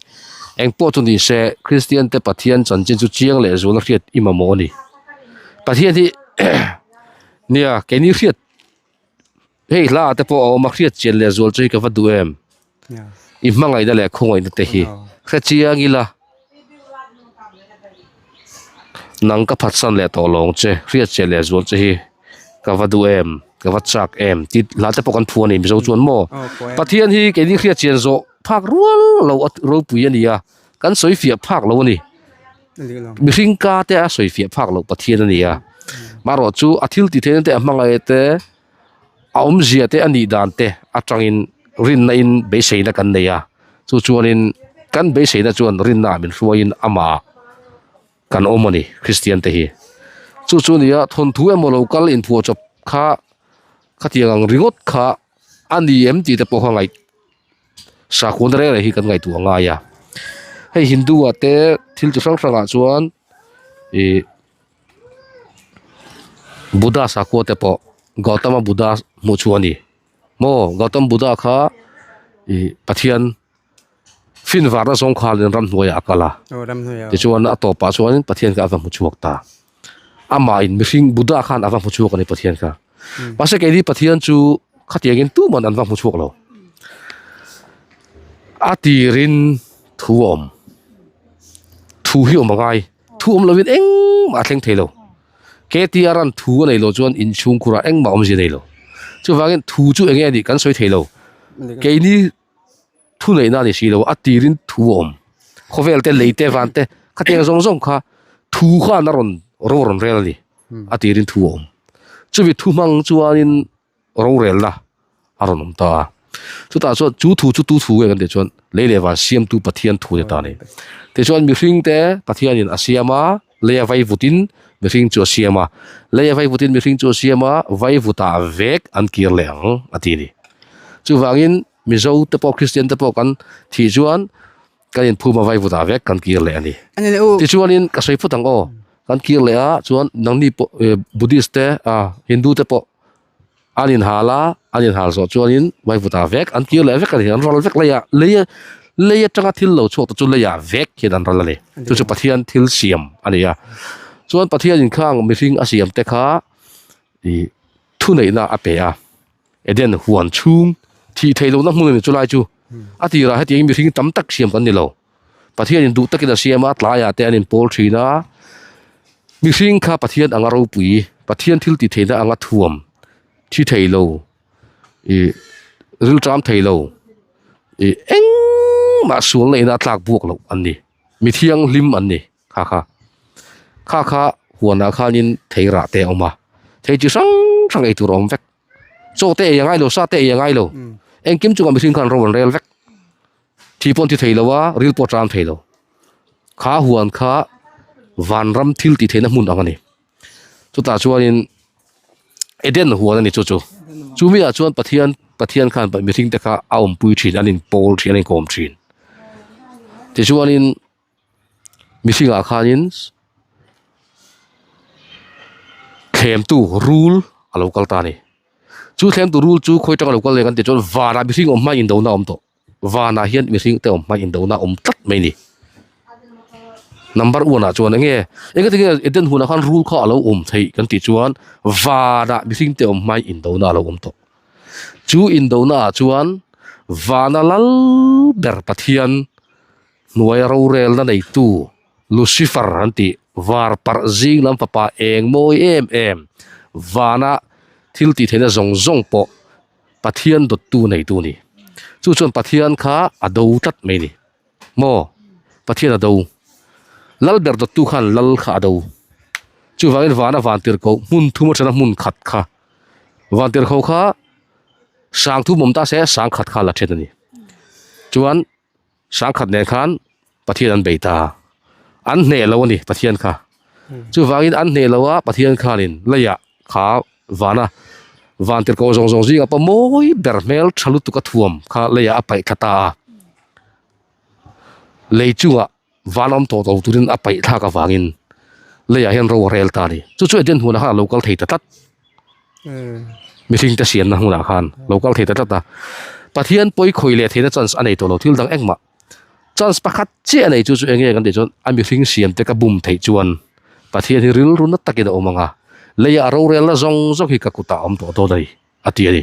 eng pawh chu ni se Kristian te Pathian chanchin chu chiang leh zual a hriat i mamawh a ni Pathian hi nia keini hriat hei hla ah te pawh a awm a hriat chian leh zual chu hi ka va duh em i hmangaihna leh khawngaihna te hi hre chiang ila nang ka phatsan leh tawh lawng che hriat chian leh zual che hi ka va duh em ka va chak em tih hla te pawh kan phu a ni mizo chuan maw Pathian hi keini hriat chian zawh phak rual lo a ropui a ni a kan sawi fiah phak lo a ni. Mihring ka te a sawi fiah phak loh Pathian a ni a, marawh chu a thil tih theihna te a hmangaih te a awmzia te a nih dan te atangin rinna in beiseina kan nei a, chu chuanin kan beiseina chuan rinna ah min hruaiin amah kan awm a ni Kristian te hi. Chu chu nia thawnthu emaw lo kal inphuah chawp kha khatiang ang ringawt kha a ni em tih te pawh kha ngaih Sakhuana reng reng hi kan ngaihtuah a ngai a hei Hindu ah te thil chi hrang hrang ah chuan ih Buddha sakhua te pawh Gautama Buddha hmuh chhuah a ni maw Gautam Buddha kha ih Pathian fin varna zawng khalin ramhnuaiah a kal a tichuan a tawpah chuan Pathian kha a va hmu chhuak ta amah in mihring Buddha khan a va hmu chhuak a ni Pathian kha mahse keini Pathian chu khatiangin tuman an va hmu chhuak lo a tirin thu a awm thu hi awm a ngai thu awm lovin engmah a thleng thei lo K_T_R an thu a nei lo chuan inchhungkhurah engmah awmzia nei lo chuvangin thu chu eng nge a nih kan sawi thei lo keini. Thu neihna a ni si lo, a tirin thu a awm. Khawvel te, lei te, van te, khatiang zawng zawng kha thu khan a rawn ro rawn rel a ni. A tirin thu a awm. Chumi thu hmang chuanin rorelna a rawn awm ta a. Chutah chuan chu thu chu tu thu nge kan tih chuan lei leh van siamtu Pathian thu a ni ta a ni. Tichuan mihring te Pathianin a siam a, lei a vai vutin mihring chu a siam a, lei a vai vutin mihring chu a siam a, vai vutah vek an kir leh ang a ti a ni. Chuvangin Mizo te pawh Kristian te pawh kan thih chuan kan inphum a vaivut ah vek kan kir leh a ni. Tichuanin ka sawi phawt ang aw, kan kir leh a chuan nangni pawh Buddhist te ah Hindu te pawh an inhal a, an inhal zawh chuanin vaivut ah vek an kir leh vek a ni, an ral vek lei a, lei a. Lei atanga thil lo chhuak te chu leiah vek hian an ral a ni. Chu chu Pathian thil siam a ni a. Chuan Pathian in khang mihring a siam te kha ih thuneihna a pe a. Eden huan chhung thih theih lohna hmun a ni chulai chu. A tirah hetiang mihring tam tak siam kan ni lo. Pathian in duh takin a siam a, tlaiah te an inpawl thin a. Mihring kha Pathian anga ropui, Pathian thil tih theihna anga thuam thi thei lo. Ih rilṭam thei lo ih engmah sual na ina a tlak buak loh an ni mi thianghlim an ni kha kha kha kha huanah khanin thei rah te a awm a thei chi hrang hrang ei tur a awm vek chaw te ei a ngai lo sa te ei a ngai lo engkim chungah mihring khan ro an rel vek thi pawh an ti thei lo a ril pawh a ṭam thei lo kha huan kha vanram thil tih theihna hmun ang a ni. Chutah chuanin Eden huan a ni chu chu. Chu miah chuan Pathian Pathian khan mihring te kha a awmpui thin an inpawl thin an inkawm thin. Tichuanin mihringah khanin thlemtu rul a lo kal ta a ni. Chu thlemtu rul chu khawi atanga lo kal leh kan tih chuan vanah mihring awm hma indona a awm tawh. Vanah hian mihring te awm hma indona awm tlat mai a ni. Number one ah chuan enge enge tinge Eden hunah khan rul kha a lo awm theih kan tih chuan vanah mihring te awm hma indona a lo awm tawh. Chu indona ah chuan vana lal ber Pathian hnuaia rorelna neitu Lucifer an tih var parh zing lam fapa eng mawi em em vana thil tih theihna zawng zawng pawh Pathian dawttu neitu a ni. Chu chuan Pathian kha a do tlat mai a ni. Maw? Pathian a do. Lal ber dawttu khan lal kha a do. Chuvangin vana vantirhkoh hmun thum atana hmun khat kha vantirhkoh kha sang thum awm ta se sang khat kha la then a ni. Chuan sang khat nen khan Pathian an bei ta. An hneh lo a ni Pathian kha. Chuvangin an hneh lo a Pathian khanin leiah kha vana vantirhkoh zawng zawng zinga pawh mawi ber hmel tha lutuk a thuam kha leiah a paih thla ta a. Lei chungah van awm tawh lo turin a paih thlak avangin leiah hian ro a rel ta a ni. Chu chu Eden hmunah khan a lo kal thei ta tlat. Mihring te siamna hmunah khan lo kal thei ta tlat a. Pathian pawi khawi leh theihna chance a nei tawh lo thil dang engmah. Chance pakhat chiah a nei chu chu enge kan tih chuan a mihring siam te ka bum theih chuan Pathian hi rilru na takin a awm ang a, leiah rorelna zawng zawng hi ka kutah a awm tawh dawn a ni a ti a ni.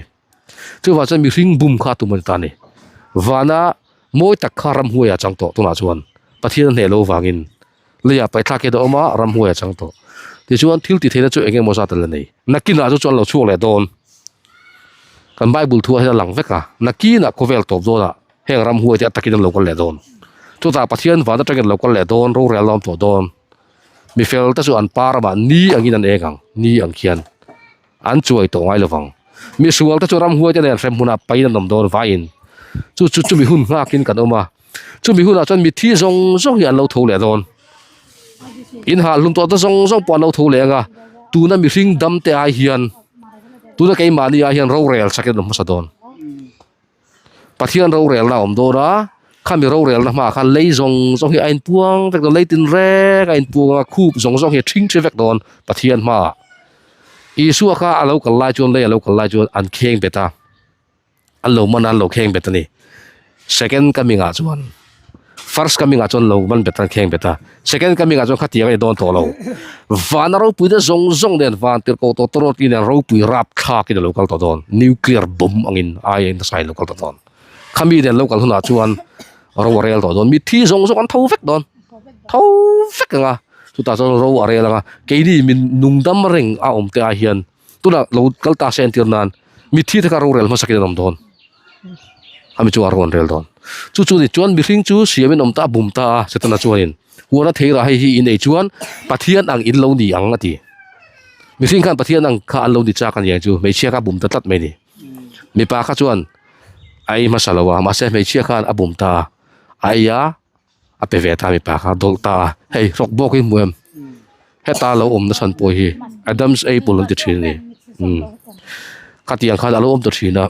Chuvang chuan mihring bum kha tum a ni ta a ni. Vana mawi tak kha ramhuai a chang tawh tunah chuan Pathian a hneh lo vangin leiah paithlak hian a awm a, ramhuai a chang tawh. Tichuan thil tih theihna chu eng emaw zat a la nei. Nakinah chu chuan lo chhuak leh dawn. Kan Bible thuah hian a lang vek a, nakinah khawvel tawp dawnah Heng ram huai te a takin an lo kal leh dawn. Chutah Pathian van atangin an lo kal leh dawn, rorel a awm tawh dawn. Mi fel te chu an pa ramah ni angin an eng ang, ni ang khian an chuai tawh ngai lovang. Mi sual te chu ram huai te nen hrem hmunah pain an awm dawn vaiin. Chu chu chumi hun nghakin kan awm a. Chumi hunah chuan mithi zawng zawng hi an lo tho leh dawn. In hah hlum tawh te zawng zawng pawh an lo tho leh ang a. Tuna mihring dam te ai hian, tuna keimahni ai hian rorel sakin an awm hmasa dawn. Pathian rorelna a awm dawn a, khami rorelna hmaah khan lei zawng zawng hi a inpuang vek dawn, lei tinreng a inpuang a, khup zawng zawng hi a thing thi vek dawn Pathian hmaah. Isua kha a lo kal lai chuan lei a lo kal lai chuan an kheng bet a, an lo man a an lo kheng bet a ni. Second coming ah chuan First coming ah chuan lo man bet a kheng bet a, second coming ah chuan khatiang a ni dawn tawh lo. Vana ropui te zawng zawng nen van tirhkoh tawh tawrawt nen ropui rapthlak in a lo kal tawh dawn, nuclear bomb angin ai a nasa in a lo kal tawh dawn. Khami nen lo kal hunah chuan ro a rel tawh dawn, mitthi zawng zawng an tho vek dawn, tho vek ang a, chutah chuan ro a rel ang a, keini min nungdam reng a awm te ai hian Tunah lo kal ta se entir nan mitthi te kha rorel hmasakin an awm dawn. Ami chu a rawn rel dawn. Chu chu ni chuan mihring chu siamin awm ta a bum ta a Setana chuanin huana theirah hei hi in ei chuan Pathian ang in lo ni ang a ti. Mihring khan Pathian ang kha an lo ni chak a ni ang chu hmeichhia kha a bum ta tlat mai a ni. Mipa kha chuan a ei hmasa lo a mahse hmeichhia khan a bum ta a, a ei a. a pe ve ta mipa kha a dawlh ta a hei hrawk bawk hi hmu em heta lo awm na chhan pawh hi Adam's apple an ti thin a ni umm khatiang khan a lo awm ta thin a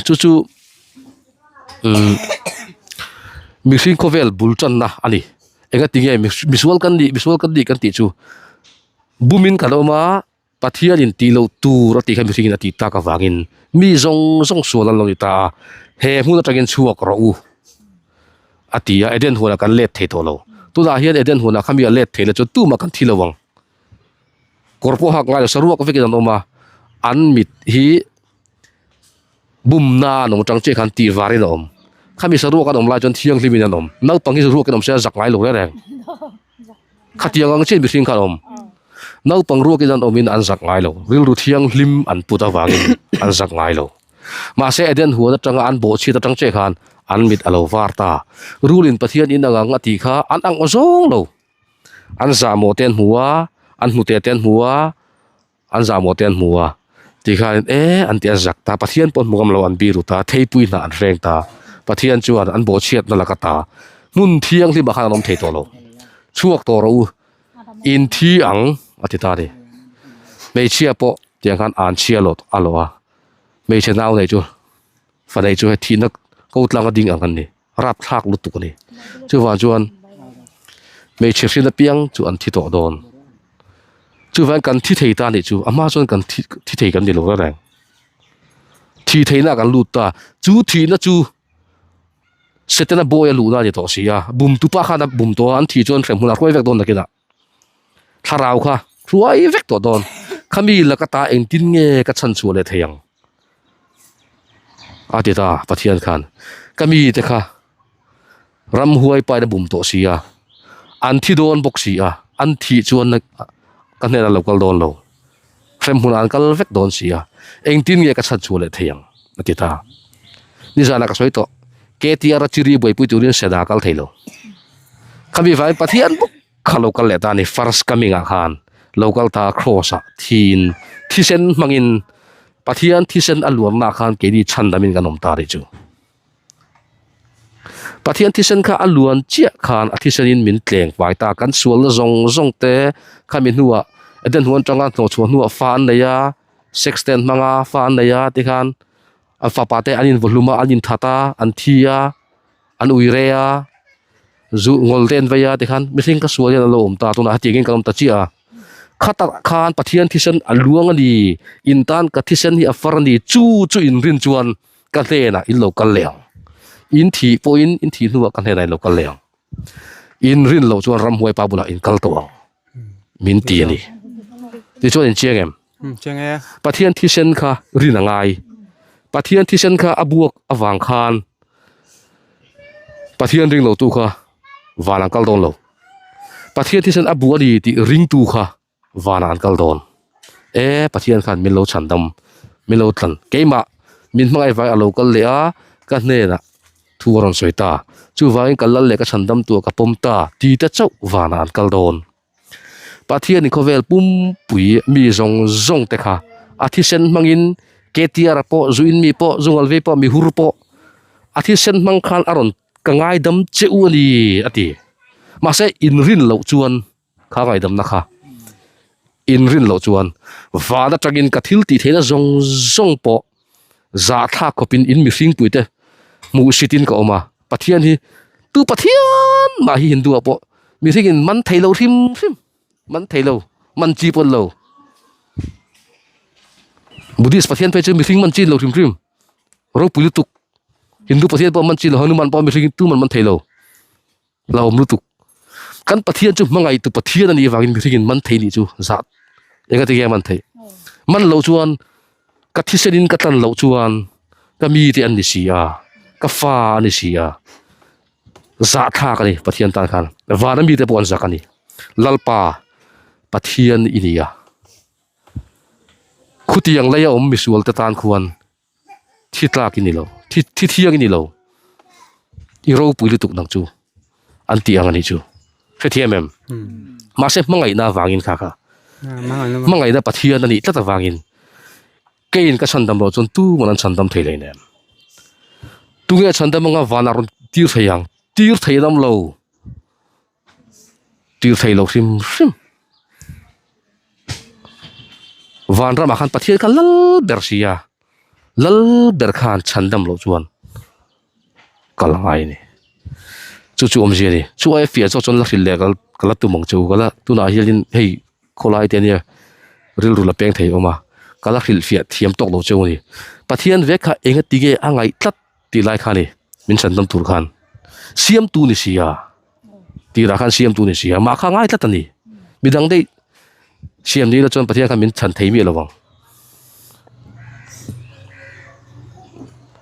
chu chu umm mihring khawvel bul tanna a ni enga tinge misual kan nih misual kan nih kan tih chu bumin kan awm a. Pathianin tih loh tur a tih kha mihringin a tih tak avangin mi zawng zawng sual an lo ni ta a, he hmun atangin chhuak rawh u. A ti a, Eden huanah kan let thei tawh lo. Tunah hian Eden huanah kha mi a let thei la chuan tumah kan thi lo ang. Kawr pawh hak ngai lo, saruak vekin an awm a, an mit hi bumna an awm atang chiah khan tih varin a awm. Khami saruak an awm lai chuan thianghlimin an awm. Naupang hi saruakin awm se a zak ngai lo reng reng. Khatiang ang chiah mihring kha an awm. Naupang ruakin an awmin an zak ngai lo. Rilru thianghlim an put avangin an zak ngai lo. Mahse Eden huan atanga an bawhchhiat atang che khan an mit a lo var ta. Rulin Pathian in ang ang a tih kha an ang aw zawng lo. An zahmawh te an hmu a, an hnute te an hmu a, an zahmawh te an hmu a. Ti khanin e an ti a zak ta. Pathian pawh an hmu ngam lo an biru ta, theipui hnah an hreng ta. Pathian chuan an bawhchhiatna laka ta hmun thianghlimah khan an awm thei tawh lo. Chhuak tawh rawh u, in thi ang a ti ta a ni. Hmeichhia pawh tiang khan an chhia lawt a lawh a. Hmeichhe nau nei chu fa nei chu hei thihna ko tlang a ding ang an ni rapthlak lutuk a ni chuvang chuan hmeichhe hrin apiang chu an thi tawh dawn chuvang kan thi thei ta nih chu a hma chuan kan thi thi thei kan ni lo reng thi theihna kan lut ta chu thihna chu Setana bawi a luhna a ni tawh si a bum tupa khan a bum tawh a an thih chuan hrem hunah hruai vek dawn nakinah. Thlarau kha hruai vek tawh dawn. Khami laka ta engtin nge ka chhan chhuah leh thei ang? A ti ta Pathian khan. Ka mite kha ramhuai pain a bum tawh si a, an thi dawn bawk si a, an thih chuan ka hnenah lo kal dawn lo. Hrem hmunah an kal vek dawn si a, engtin nge ka chhan chhuah leh thei ang? A ti ta. Nizanah ka sawi tawh, KTR a chiri buaipui turin Sena a kal thei lo. Khami vangin Pathian bawk kha lo kal leh ta a ni, first coming ah khan lo kal ta cross ah thiin thisen hmangin Pathian thisen a luanna ah khan keini chhandamin kan awm ta ri chu. Pathian thisen kha a luan chiah khan a thisenin min tleng fai ta, kan sualna zawng zawng te khami hnuah Eden huan atanga hnawhchhuah hnuah fa an nei a, sex te an hmang a, fa an nei a tikhan an fapa te an invaw hlum a, an inthat a, an thi a, an ui re a, zu ngawl te an vei a tikhan mihring ka sual hian an lo awm ta tunah hetiang in kan awm ta chiah a khatah khan Pathian thisen a luang a ni in tan ka thisen hi a far a ni chu chu in rin chuan ka hnenah in lo kal leh ang in thih pawhin in thih hnuah ka hnenah in lo kal leh ang in rin loh chuan ramhuai pa bulah in kal tawh ang min ti a ni tichuan in chiang em Pathian thisen kha rin a ngai Pathian thisen kha a buak avang khan Pathian ring lo tu kha van an kal dawn lo Pathian thisen a bu a ni tih ringtu kha vanah an kal dawn e Pathian khan min lo chhan dam min lo tlan keimah min hmangaih vai a lo kal leh a ka hnenah thu a rawn sawi ta chuvangin ka lal leh ka chhan dam tur ka pawm ta ti te chauh vanah an kal dawn Pathian in khawvel pumpui mi zawng zawng te kha a thisen hmangin KTR pawh zu in mi pawh zu ngal vei pawh mi hur pawh a thisen hmang khan a rawn ka ngaidam che u a ni a ti mahse in rin loh chuan kha ngaidamna kha in rin loh chuan van atangin ka thil tih theihna zawng zawng pawh zahthlak khawpin in mihring puite hmuh sitin ka awm a Pathian hi tu Pathian mah hi Hindu ah pawh mihring in man thei lo hrim hrim man thei lo man chi pawn lo Buddhist Pathian phei chu mihring man chi lo hrim hrim ropui lutuk Hindu Pathian pawh man chi lo Hanuman pawh mihring in tuman man thei lo. Hlauhawm lutuk. Kan Pathian chu hmangaihtu Pathian a nih avangin mihringin man thei nih chu zah enga ti nge man theih. Man loh chuan ka thisenin ka tlan loh chuan ka mite an ni si a, ka fa a ni si a, zahthlak a ni Pathian tan khan. Vana mite pawh an zak a ni. Lalpa Pathian i ni a. Khutiang leia awm misualte tan khuan Thi tlak i ni lo, thi thi thiang i ni lo, i ropui lutuk nang chu an tih ang a nih chu. Hrethiam em? Mahse hmangaihna avangin kha kha hmangaihna Pathian a nih tlat avangin keiin ka chhandam loh chuan tuman an chhandam thei lei nem. Tunge chhandam anga vanah rawn tir thei ang? Tir thei an awm lo. Tir thei lo hrim hrim. Vanramah khan Pathian kha lal ber si a, lal ber khan chhandam loh chuan kal a ngai a ni. Chu chu awmzia a ni. Chu aia fiah zawk chuan la hrilh leh ka la tum ang che u. Ka la tunah hianin hei khawlai te ania rilru la peng thei a awm a, ka la hrilh fiah thiam tawk lo che u a ni. Pathian vek kha enga ti nge a ngaih tlat tih lai kha a ni min chhandam tur khan. Siamtu ni si a, tirah khan siamtu ni si a, mah kha ngai tlat a ni. Midang daih siam ni ila chuan Pathian khan min chhan thei miah lo ang.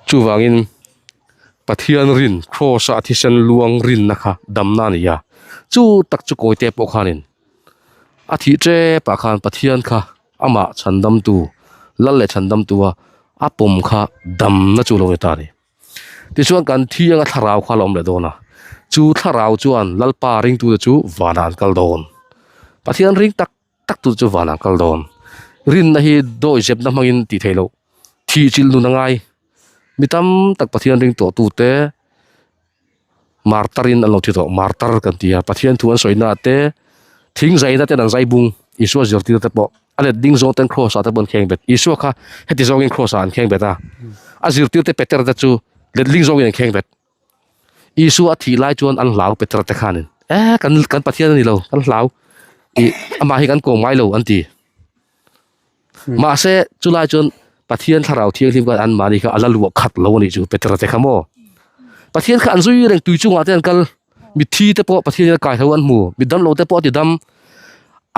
Chuvangin Pathian rin Kraws a thisen luang rinna kha damna a ni a, chu tak chu kawite pawh khanin a thih tep ah khan Pathian kha amah chhandamtu lal leh chhandamtu a a pawm kha damna chu a lo ni ta a ni. Tichuan kan thi anga thlarau kha a lo awm leh dawn a, chu thlarau chuan Lalpa ringtute chu vanah an kal dawn. Pathian ring tak tak tu chu vanah kal dawn. Rinna hi dawi zepna hmangin tih theih loh, thih chilh nun a ngai. Mi tam tak Pathian ring tawh tute martar in an lo thi tawh, martar kan ti a, Pathian thu an sawi na te, thing zaina ten an zai bung, Isua zirtir te pawh a let ding zawng ten cross ah te pawh an kheng bet. Isua kha heti zawngin cross ah an kheng bet a, a zirtir te Peter te chu let ling zawngin an kheng bet. Isua a thih lai chuan an hlau Petra te khanin eh kan kan Pathian a ni lo kan hlau ih amah hi kan kawm ngai lo an ti. Mahse chulai chuan Pathian thlarau thianghlim khan an mahni kha a la luah khat lo a nih chu Petra te kha maw. Pathian kha an zui reng tui chungah te an kal mitthi te pawh Pathian in a kai tho an hmu mi damlo te pawh a ti dam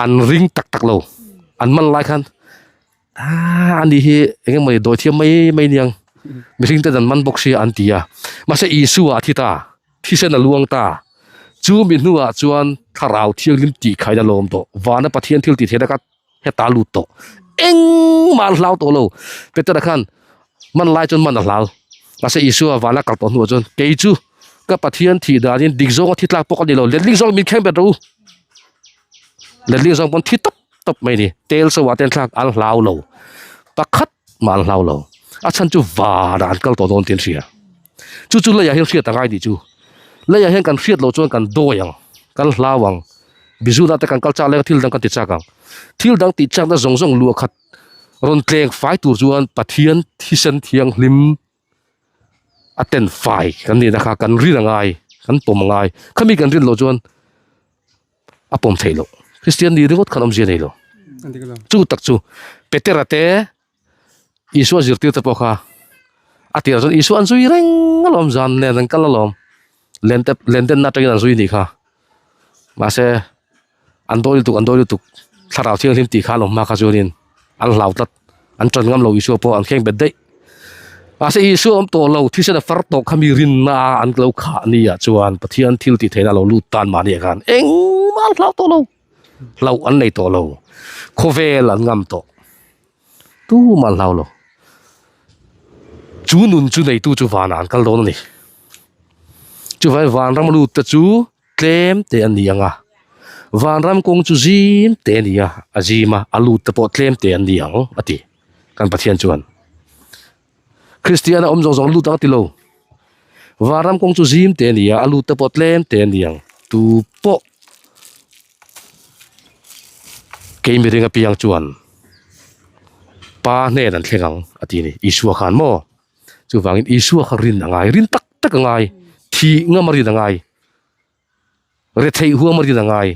an ring tak tak lo an man lai khan Aaa ani hi eng emaw ni dawi thiam mai mai aniang mihring te dan man bawk sia an ti a mahse Isua a thi ta thisen a luang ta chu mi hnuah chuan thlarau thianghlim tih khain a lawm tawh vana Pathian thil tih theihna kha heta lut tawh engmah an hlau tawh lo Petera khan man lai chuan man a hlau mahse Isua vana kal tawh hnuah chuan kei chu ka Pathian thih danin dik zawnga thi tlak pawh ka ni lo letling zawng min khen bet rawh u letling zawng pawn thi tawp. tawp mai ni tel so ah te an thlak an hlau lo pakhat mah an hlau lo a chhan chu vanah an kal tawh dawn tih an hria chu chu leiah hian hriat a ngai tih chu leiah hian kan hriat loh chuan kan dawi ang kan hlau ang bizuna te kan kal chak leh thil dang kan ti chak ang thil dang tih chakna zawng zawng luah khat rawn tleng fai tur chuan Pathian thisen thianghlim a ten fai kan nihna kha kan rin a ngai kan pawm a ngai khami kan rin loh chuan a pawm theih loh Kristian ni ringawt khan awmzia nei lo chu tak chu Petera te Isua zirtir te pawh kha a tirah chuan Isua an zui reng alawm zan nen an kal alawm len te len ten na atangin an zui nih kha mahse an dawi lutuk an dawi lutuk thlarau thianghlim tih kha an awm hma kha chuanin an hlau tlat an tan ngam lo Isua pawh an kheng bet daih mahse Isua awm tawh lo thisen a far tawh kha mi rinna an lo khah ni ah chuan Pathian thil tih theihna a lo lut tan mahni ah khan engmah an hlau tawh lo hlauh an nei tawh lo khawvel an ngam tawh tumah an hlau lo chu nun chu neitu chu vanah an kal dawn a ni chuvangin vanram lut te chu. Tlem te a ni ang a, vanram kawng chu zim te a ni a, a zim a, a lut te pawh tlem te an ni ang a ti kan Pathian chuan. Kristiana awm zawng zawng lut ang a ti lo. Vanram kawng chu zim te a ni a, a lut te pawh tlem te an ni ang. Tu pawh kei miring apiang chuan Pa hnen an thleng ang a ti a ni. Isua khan maw? Chuvangin Isua kha rin a ngai, rin tak tak a ngai, thih ngam a rin a ngai, retheih huam a rin a ngai,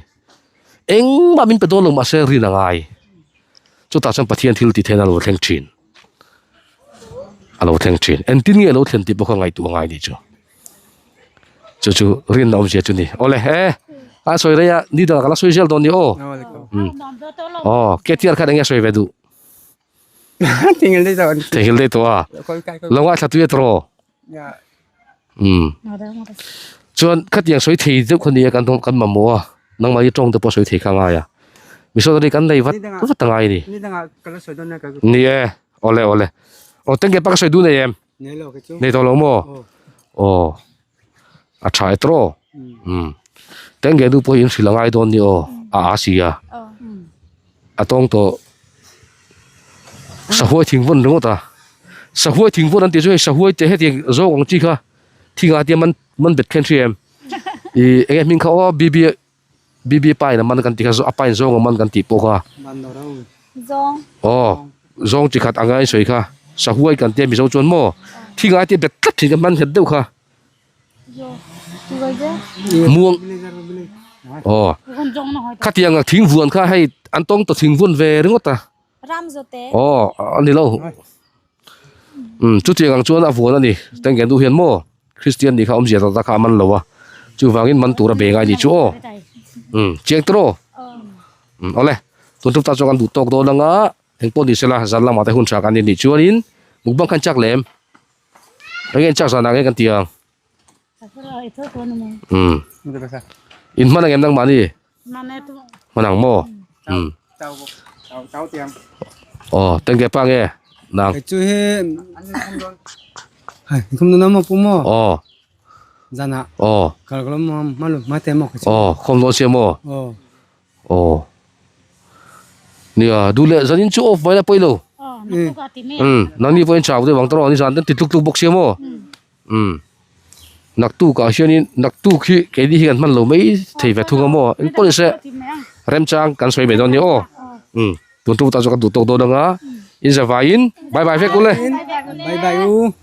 engmah min pe dawn lo mahse rin a ngai. Chutah chuan Pathian thil tih theihna a lo thleng thin, a lo thleng thin. Engtin nge a lo thlen tih pawh kha ngaihtuah a ngai nih chu. Chu chu rinna awmzia chu ni. Awle he, a sawi rei a, ni dangah ka la sawi zel dawn ni aw. Aw, Ketiar khan enge sawi ve duh? Thingil daih tawh. Thingil daih tawh a. Lo ngaithla tui a tawh. Um. Chuan khatiang sawi thei deuh kha nia kan kan mamawh a. Nangmah hi tawng te pawh sawi thei kha ngai a. Missionary kan nei vat vat a ngai a ni. Ni e. Awle awle. Aw tengke pa ka sawi duh nei em? Nei tawh lo maw? Aw. A tha e tawh. Um. Tengke nu pawh hi in hrilh a ngai dawn ni aw. A a si a. A tawng tawh. Sahuai thingvawn ringawt a. Sahuai thingvawn an tih chu hei sahuai te hetiang zawk ang chi kha thingah te man man bet khen hri em. Ih eng nge hming kha aw BB BB pa in a man kan tih kha a pa in zawng a man kan tih pawh kha. Zawng. Aw zawng chi khat anga in sawi kha sahuai kan tia mizo chuan maw thingah te bet tlat thin kha man nghet deuh kha. Muang aw khatiang thing vuan kha hei an tawng ta thing vuan ve ringawt a aw a ni lo um chutiang ang chuan a vuan a ni tengge duh hian maw. Kristian nih kha awmzia tak tak kha a man lo a, chuvangin man tura be ngai ni chu aw. Umm chiang tawh umm awle tun tum ta chuan kan duh tawk dawn anga engpawh ni sela zan lamah te hun tha kan ni chuanin mukbang khan chak lem enge chak zanah nge kan ti ang umm in hman angem nangmahni hman ang maw umm aw tengge pa nge nang chu he hai khum na mo pu mo aw zana aw kal kal mo ma lu ma te mo ka chu aw khom dawn sia maw aw aw nia duh leh zanin chu off mai la pawi lo umm nangni pawhin chau deuh ang tawh ni zan ten ti tluk tluk bawk sia maw umm naktuk ah hianin naktuk hi keini hi kan hman lo mai thei ve thung a maw engpawh ni se remchang kan sawi mai dawn nia aw umm tun tum tan chu kan duh tawk dawn anga in zavaiin bye bye vek ule bye bye u.